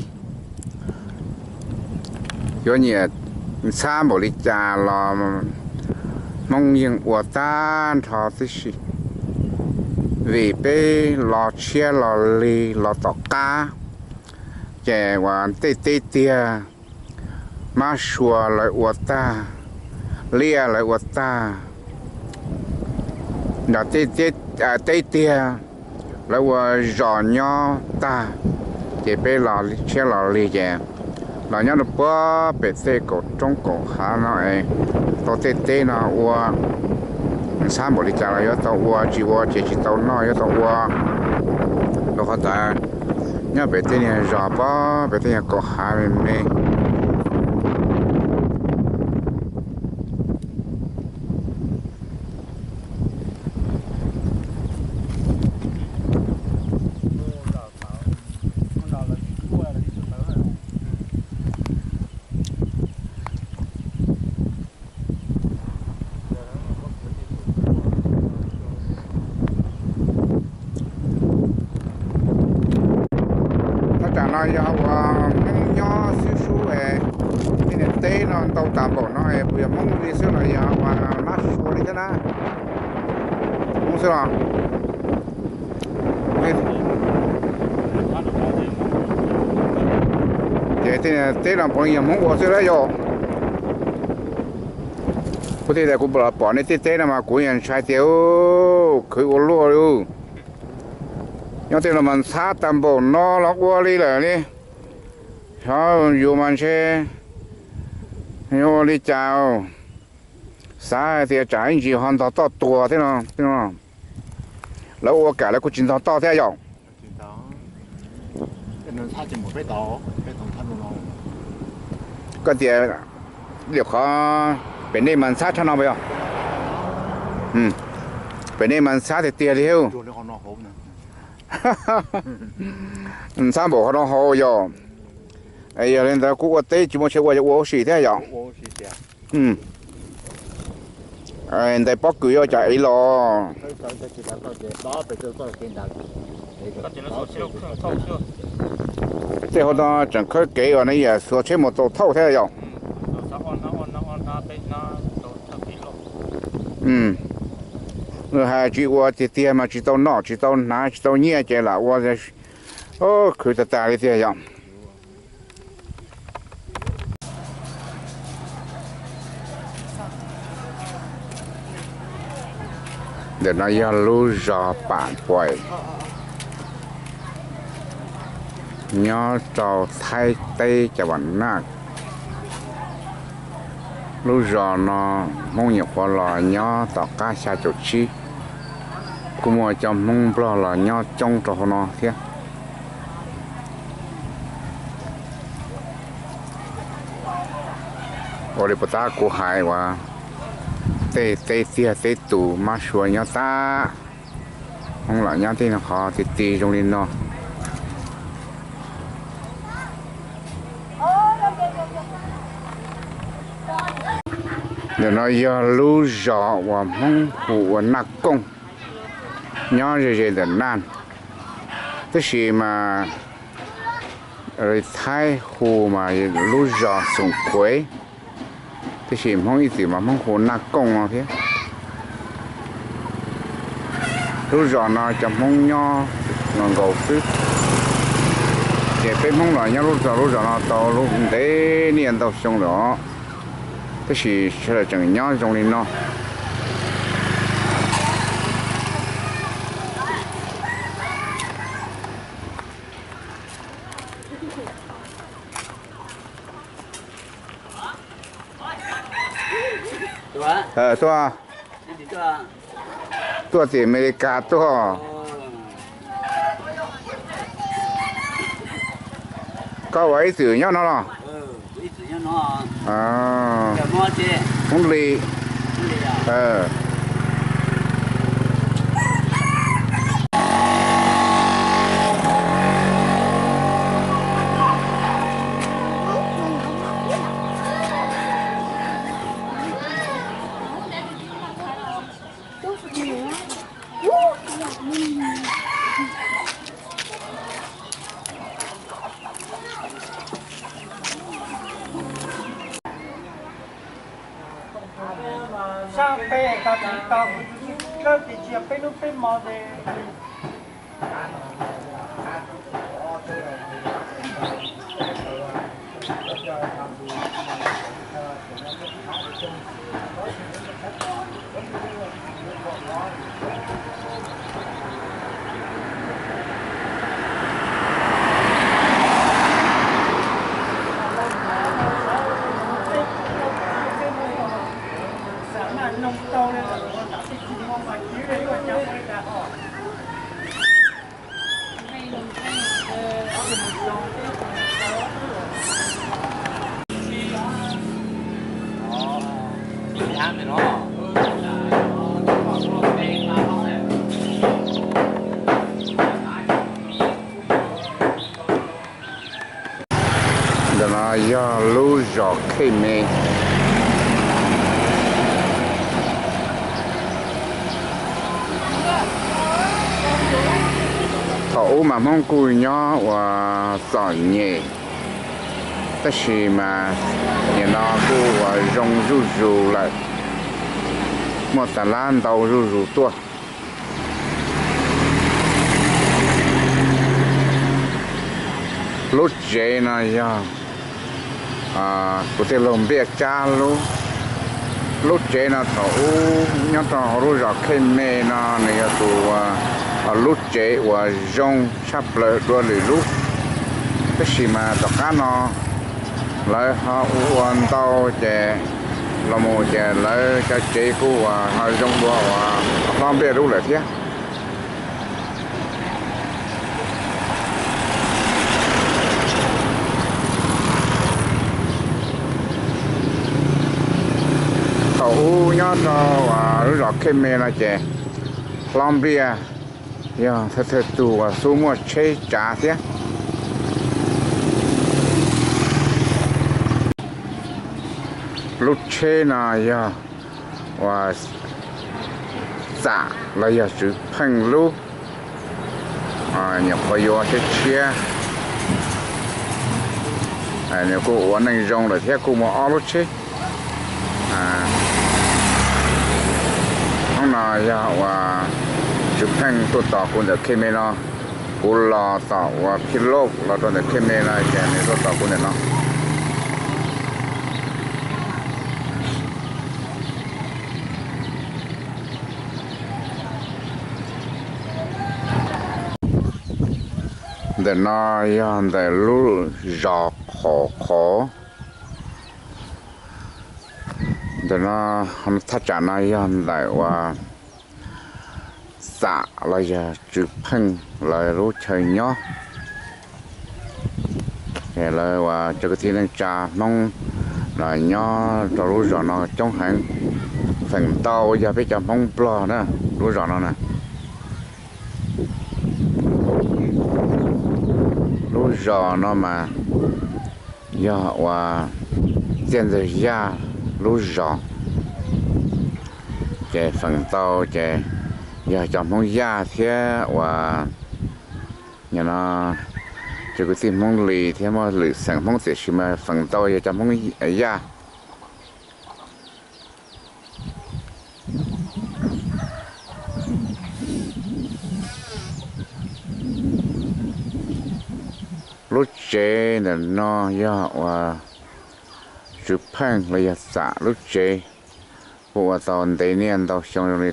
yuav nyiam ntxhab npaum li cas los Hmoob yeej ua tag nrho tib si. Vim peb los tshiab los lig los tom qab, ces uas tej teb tiag mab sua lawv ua tag, liaj lawv ua tag, nram tej teb tiag lawv ua zos nyob tag, ces peb los tshiab los lig ces los nyob rau puag pem tej kaum roob kaum hav no es tau tej teb no ua ntxhab npaum li cas los yuav tau ua, tsis ua ces tsis tau noj, yuav tau ua. Rau qhov tias nyob pem tej niag zos puag pem tej niag kaum hav me me. Thaj tsam no yog uas Hmoob nyob xwb xwb es tej niag teb no ntau tas npaum no es puas yog Hmoob li xwb los yog uas mab sua li thiab na? Hmoob xwb los? Ces tej niag teb no puav leej yog Hmoob ua xwb na yog? Kuv thiaj tias kuv los pom nej tej teb no mas kuv yeej ntshai tias khwv ua luaj li. Nyob tej no mas ntxhab tag npaum no los ua li lawm li. Xyov yus mas ntshe yuav ua li cas. Xav hais tias tsam ib ntsis ho ntog toj tuag thiab no. Lawv ua kam lawv kuj tsis ntog toj thiab yom. Koj tias, qhov pem nej mas ntxhab tshaj no puas yog? Pem nej mas ntxhab tiag tiag li. Ntxhab npaum qhov no hauv yog. Yog li ntawd kuv ua teb tsis muaj tsheb ua, ua huv si thiab yom. Ntais pob kws yuav cas ev los. Tej hauv no tseem khawb kev uas nej yam xuas tsheb mus tau thauj thiab yom. Nws hais tsis ua tiag tiag mas tsis tau noj tsis tau hnav tsis tau nyiaj ces lam ua khwv tag tas li tiag yom. Ntawm no yog lub zos Pam Puais, nyob rau Thaib teb Cam Vam Naj. Lub zos no Hmoob nyuam qhuav los nyob tom qab xya caum tsib, kuj muaj cov Hmoob Nplog los nyob coob rau hauv no thiab. Ua li puas tab kuv hais uas tej teb tiag teb tus mab sua nyob tag, Hmoob los nyob tej qhov ti ti zoo li no. Ntawm no yog lub zos uas Hmoob hu ua Naj Kooj, nyob ze ze ntawm Naj, tab sis mas Thaib hu mas lub zos Xoom Khuev, tab sis Hmoob ib txwm mas Hmoob hu Naj Kooj no thiab. Lub zos no cov Hmoob nyob nkaus xwb, ces peb Hmoob los nyob lub zos, lub zos no tau lub ntev niaj ntau xyoo lawm os, tab sis sawv daws tseem nyob zoo li no. Tuaj, tuaj tim Amelikas tuaj. Koj ua ib txwm nyob no los? Hmoob Lis. Sab peb tas tsis tau, kuv tus txiv kawb tias cia peb hnub peb hmo tes. Ntawm no yog lub zos Khej Me. Thaum ub mas Hmoob kuj nyob uas txom nyem, tab sis mas nim no kuj uas zoo zuj zus lawm, muaj tas lab ntau zuj zus tuaj. Lub tsev no yog kuv tij laug Npliaj Tsab lub. Lub tsev no thaum ub nyob rau hauv lub zos Khej Me no nws yog tus lub tsev uas zoo tshaj plaws dua lwm lub, tab sis mas tom qab no lawv ho ua ntau ces los mus ces lawv cov tsev kuj uas ho zoo dua uas hlob Npliaj lub lawm thiab. Thaum ub nyob rau lub zos Khej Me no ces hlob Npliaj yog thawj thawj tug uas xub muaj tsheb tsav thiab. Lub tsheb no yog uas Xam los yog Tswv Pheej lub, nyuam qhuav yuav tshiab tshiab. Nws kuj ua neej zoo lawm thiab, kuj muaj ob lub tsheb. Hnub no yog uas Tswv Pheej tuaj tos kuv ntawm khej me no. Kuv los tom uas Phij Lauj los rau ntawm khej me no ces nws tuaj tos kuv ntawm no. Ntawm no yog ntawm lub zos Qhov Qhov. Ntawm no, thaj tsam no yog ntawm uas Xam los yog Tswv Pheej lawv lub chaw nyob. Lawv uas cov kwv tij neej tsa Hmoob los nyob rau lub zos no coob heev, feem ntau yog peb cov Hmoob Nplog na, lub zos no na. Lub zos no mas yog uas Txiaj Ntxawg Yaj lub zos, ces feem ntau ces yog cov Hmoob Yaj thiab uas no cov kwv tij Hmoob Lis thiab muaj lwm xeem Hmoob tiam sis mas feem ntau yog cov Hmoob Yaj. Lub tsev ntawm no yog uas Tswv Pheej los yog Xam lub tsev, kuj ua tau ntev niaj ntau xyoo zoo li,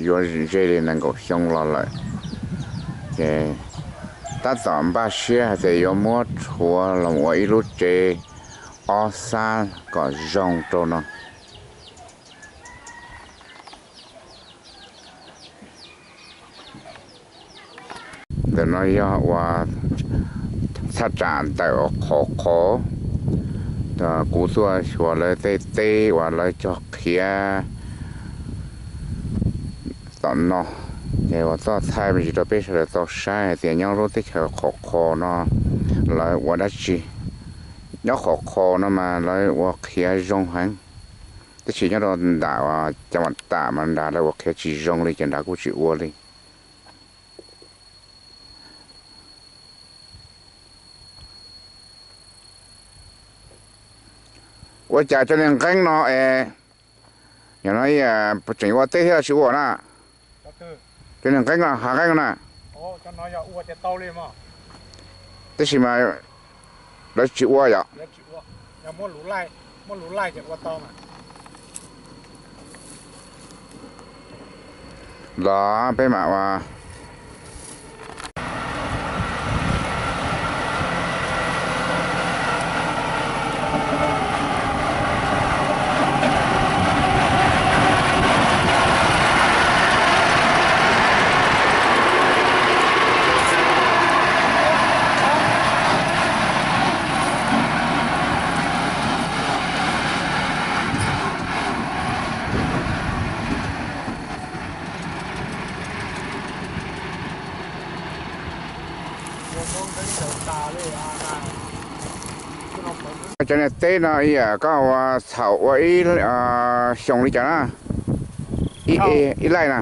yuav ze li nees nkaum xyoo los lawm. Ces tab tom npaj siab hais tias yuav muab rhuav los ua ib lub tsev ob xab kom zoo rau no. Ntawm no yog uas thaj tsam ntawm Qhov Qhov. Kuv tuaj xyuas lawv tej teb uas lawv cog qhiav tom no, ces uas txoj thaij me ntsis rau peb sawv daws tau saib hais tias nyob lub teb chaws Qhov Qhov no lawv ua dab tsi. Nyob Qhov Qhov no mas lawv ua qhiav zoo heev, tab sis nyob rau nram Cam Vam Tam mas nrad lawv ua qhiav tsis zoo li ces nrad kuj tsis ua li. Ua cas cov niag nqeeb no es, yog no tseem ua teb thiab los tsis ua na? Cov niag nqeeb no, hav nqeeb na. Tab sis mas lawv tsis ua yom? Los peb mam ua. Cov niag teb no ib yam koj ua txhaum ua ib xyoos li cas na? Ib laij na?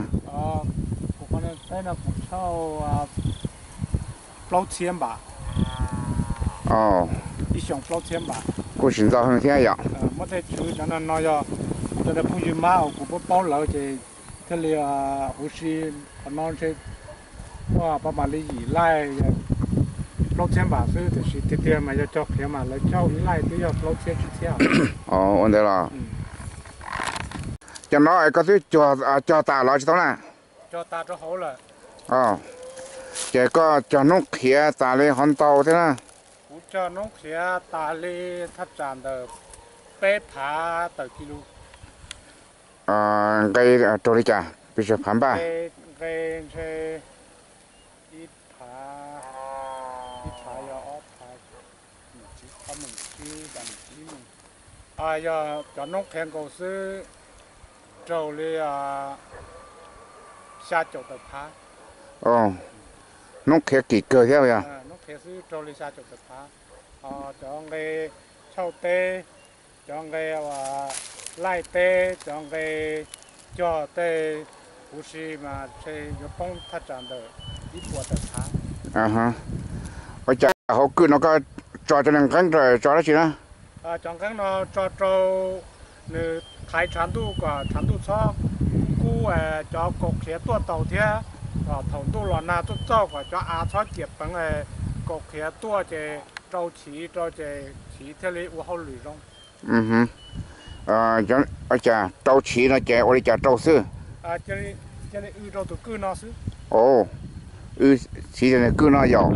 Kuj tsis ntau heev thiab yom? Cov no yog cov phooj ywg mab uas kuv paub paub lawv ces thiaj li huv si qhov no ntshe muaj pab mam li yim laij plaub txhiab npam xwb, tiam sis tiag tiag mas yog cog qhiav mas lawv cog ib laij twb yog plaub txhiab tsib txhiab. Ua ntawd los? Cov no es koj twb cog tas los tsis tau na? Ces koj cog noob qhiav tas li qhov ntau thiab na? Kuv cog noob qhiav tas li thaj tsam ntawm peb phav tawm kis lus. Nqe raug li cas pes tsawg phav npaj? Nqe ntshe ib phav, ib phav yog ob phav, yog cov noob qhiav nkaus xwb raug li xya caum tawm phav. Noob qhiav kim kawg thiab yog? Noob qhiav xwb raug li xya caum tawm phav. Cov nqe chauj teb, Cov nqe uas laij teb, cov nqe cog tej huv si mas ntshe yuav poob thaj tsam ntawm ib puas tawm phav. Ua cas hauv kwj no koj tso cov niag nqeeb rau tso dab tsi na? Cov nqeeb no tso rau nws thaiv tshav ntuj kom tshav ntuj txhob kub cov kaus qhiav tuaj tau thiab, kom thaum ntuj los nag tuaj txog kom cov av txhob ciam peev, kaus qhiav tuaj ces rau chiv rau ces chiv thiaj li ua hauj lwm zoo. Ua cas rau chiv no ces ua li cas rau xwb? Cia li w rau tus kwj no xwb. Ua, w chiv rau tus kwj no yom?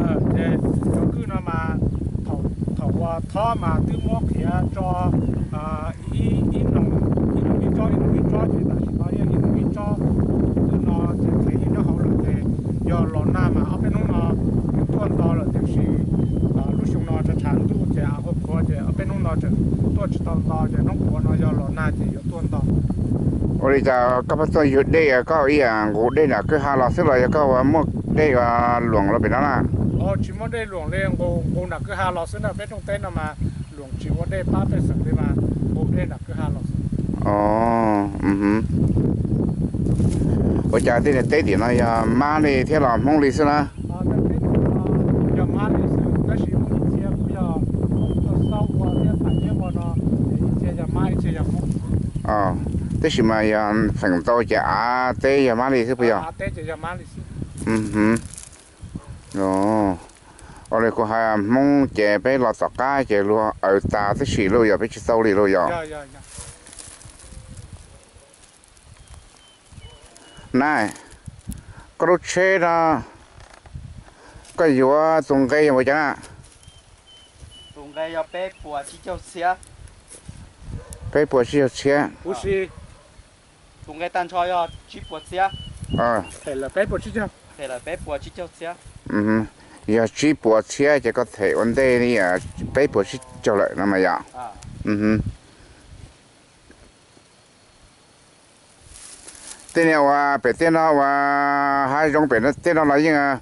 Tus kwj no mas thaum uas thob mas twb muab qhiav tso ib noo ib tsob ib noo ib tsob ces tam sim no yeej ib noo ib tsob. Kwj no ces qhiav yeej nyob hauv lawm ces yog los nag mas ob peb hnub no yuav tuaj nto lawm tiam sis lub xyoo no tshav tshav ntuj ces av qhuav qhuav ces ob peb hnub no tseem tuaj tsis tau nto ces hnub qhuav no yog los nag ces yuav tuaj nto. Ua li cas koj pheej tuaj yug dej, koj ib yam nqus dej nram kwj ha los xwb los yog koj ua muaj dej ua luam los pem no na? Tsis muaj dej luam li, nqus nram kwj ha los xwb na, peb rooj teb no mas luam tsis ua dej pab pej xeem li mas nqus dej nram kwj ha los xwb. Ua cas tej niag teb tim no yog Mab li thiab los Hmoob li xwb na? Tab sis mas yog feem ntau ces av teb yog Mab li xwb puas yog? Ua li kuv hais Hmoob ces peb los tom qab ces luag aws tas tib si lauj, yog peb tsis tau li lauj yom? Na, koj lub tsheb no koj yuav tus nqe yog ua cas na? Peb puas tsib caug txhiab? Yog tsib puas txhiab ces koj them ua ntej peb puas tsib caug lawm no mas yom? Tej niag uas pem tej no uas hav zoov pem tej no los yeej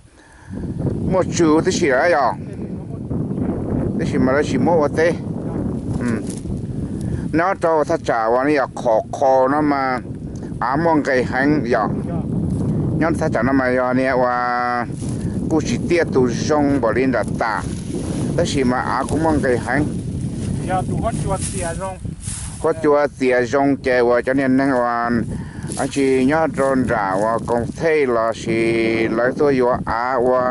muaj tswv tib si lawm yom? Tab sis mas lawv tsis muab ua teb. Nyob rau thaj tsam uas nej yog qhov qhov no mas av muaj nqis heev yom? Nyob thaj tsam no mas yog niag uas kuj tsis tiaj tus zoo npaum li nram tas, tab sis mas av kuj muaj nqis heev. Huab cua txias zoo ces uas cov niag neeg uas tsis nyob rau nram uas koom thej los sis lawv tuaj yuav av ua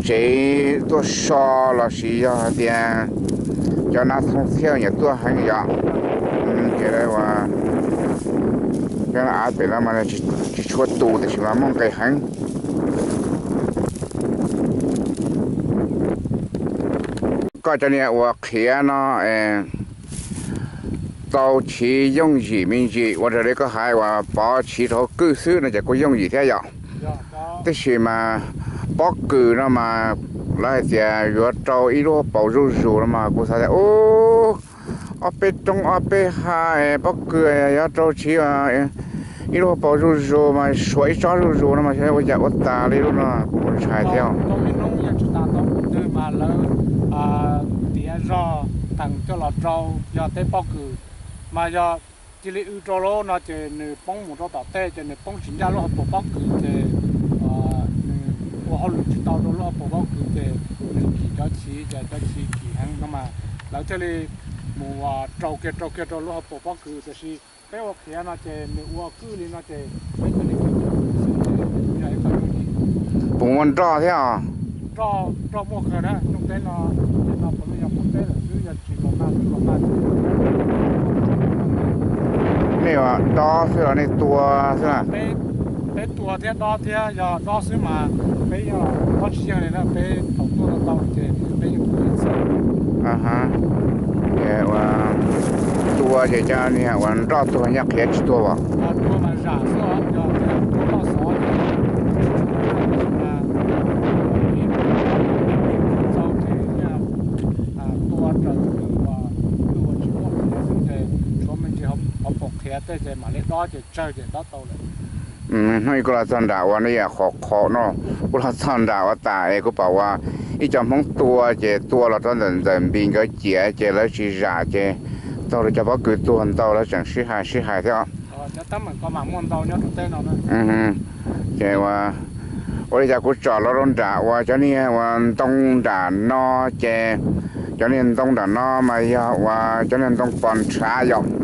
tsev tuaj so los sis yog hais tias cov nas thoo txhiaj nyiam tuaj heev yom. Ces av pem no mas tsis tshua tus tab sis mas muaj nqis heev. Koj cov niag uas qhiav no tau chiv yooj yim me ntsis ua raws li koj hais uas pov chiv rau hauv kwj xwb no ces kuj yooj yim thiab yom. Tab sis mas pob kws no mas lawv hais tias yuav rau ib lub hauv paus zuj zus no mas kuv xav tias ub, ob peb roob ob peb ha pob kws yuav rau chiv ib lub hauv paus zuj zus mas suav ib tsob zuj zus no mas xyov ua cas ua tas li lub no kuv ntshai thiab. Tiav zog teem coj los rau yog teb pob kws, mas yog cia li w rau lawm no ces nws poob mus rau tom tej ces nws poob tsis ncaj lub hauv paus pob kws ces nws ua hauj lwm tsis tau rau lub hauv paus pob kws ces nws kim cov chiv ces cov chiv kim heev no mas lawv thiaj li mus rau kiag rau kiag rau lub hauv paus pob kws tiam sis peb ua qhiav no ces nws ua kwj li no ces peb cia li kim cov kws xwb ces yog ib qho yooj yim. Puas muaj nroj thiab os? Nroj muaj kawg na, rooj teb no, no puav leej yog poob teb lawm xwb, yog tsis los nag twb los nag. Nej ua dob xwb los nej tua xwb na? Peb tua thiab dob thiab, yog dob xwb mas peb yeej dob tsis yeej li na, peb thaum tuaj tau tau ces peb yeej tua ib txhis. Ces ua tua ces cov niag ua nroj tuag nyaj qhiav tsis tuag as? Tua mas zam xwb os, yog tias tua nroj xov ces tua raws kwj ua, kwj ua tsis muaj qhiav xwb ces tshuav me ntsis hauv paus qhiav tej ces mam li dob ces tsawg ces dob tau lawm. Hnub ib kuv los txog nram uas nej yam qhov qhov no, kuv los txog nram uas tas es kuv pom uas ib co Hmoob tua ces tua los rau ntawm Ntxawm Npis nkawd ciav ces lawv tsis zam ces Taug lawv cov pob kws tuag ntau lawv tseem sib hais sib hais thiab. Ces ua li cas kuv tsom los rau nram uas cov niag uas ntoo nram no, ces cov niag ntoo nram no mas yog uas cov niag ntoo pos ntshav yom.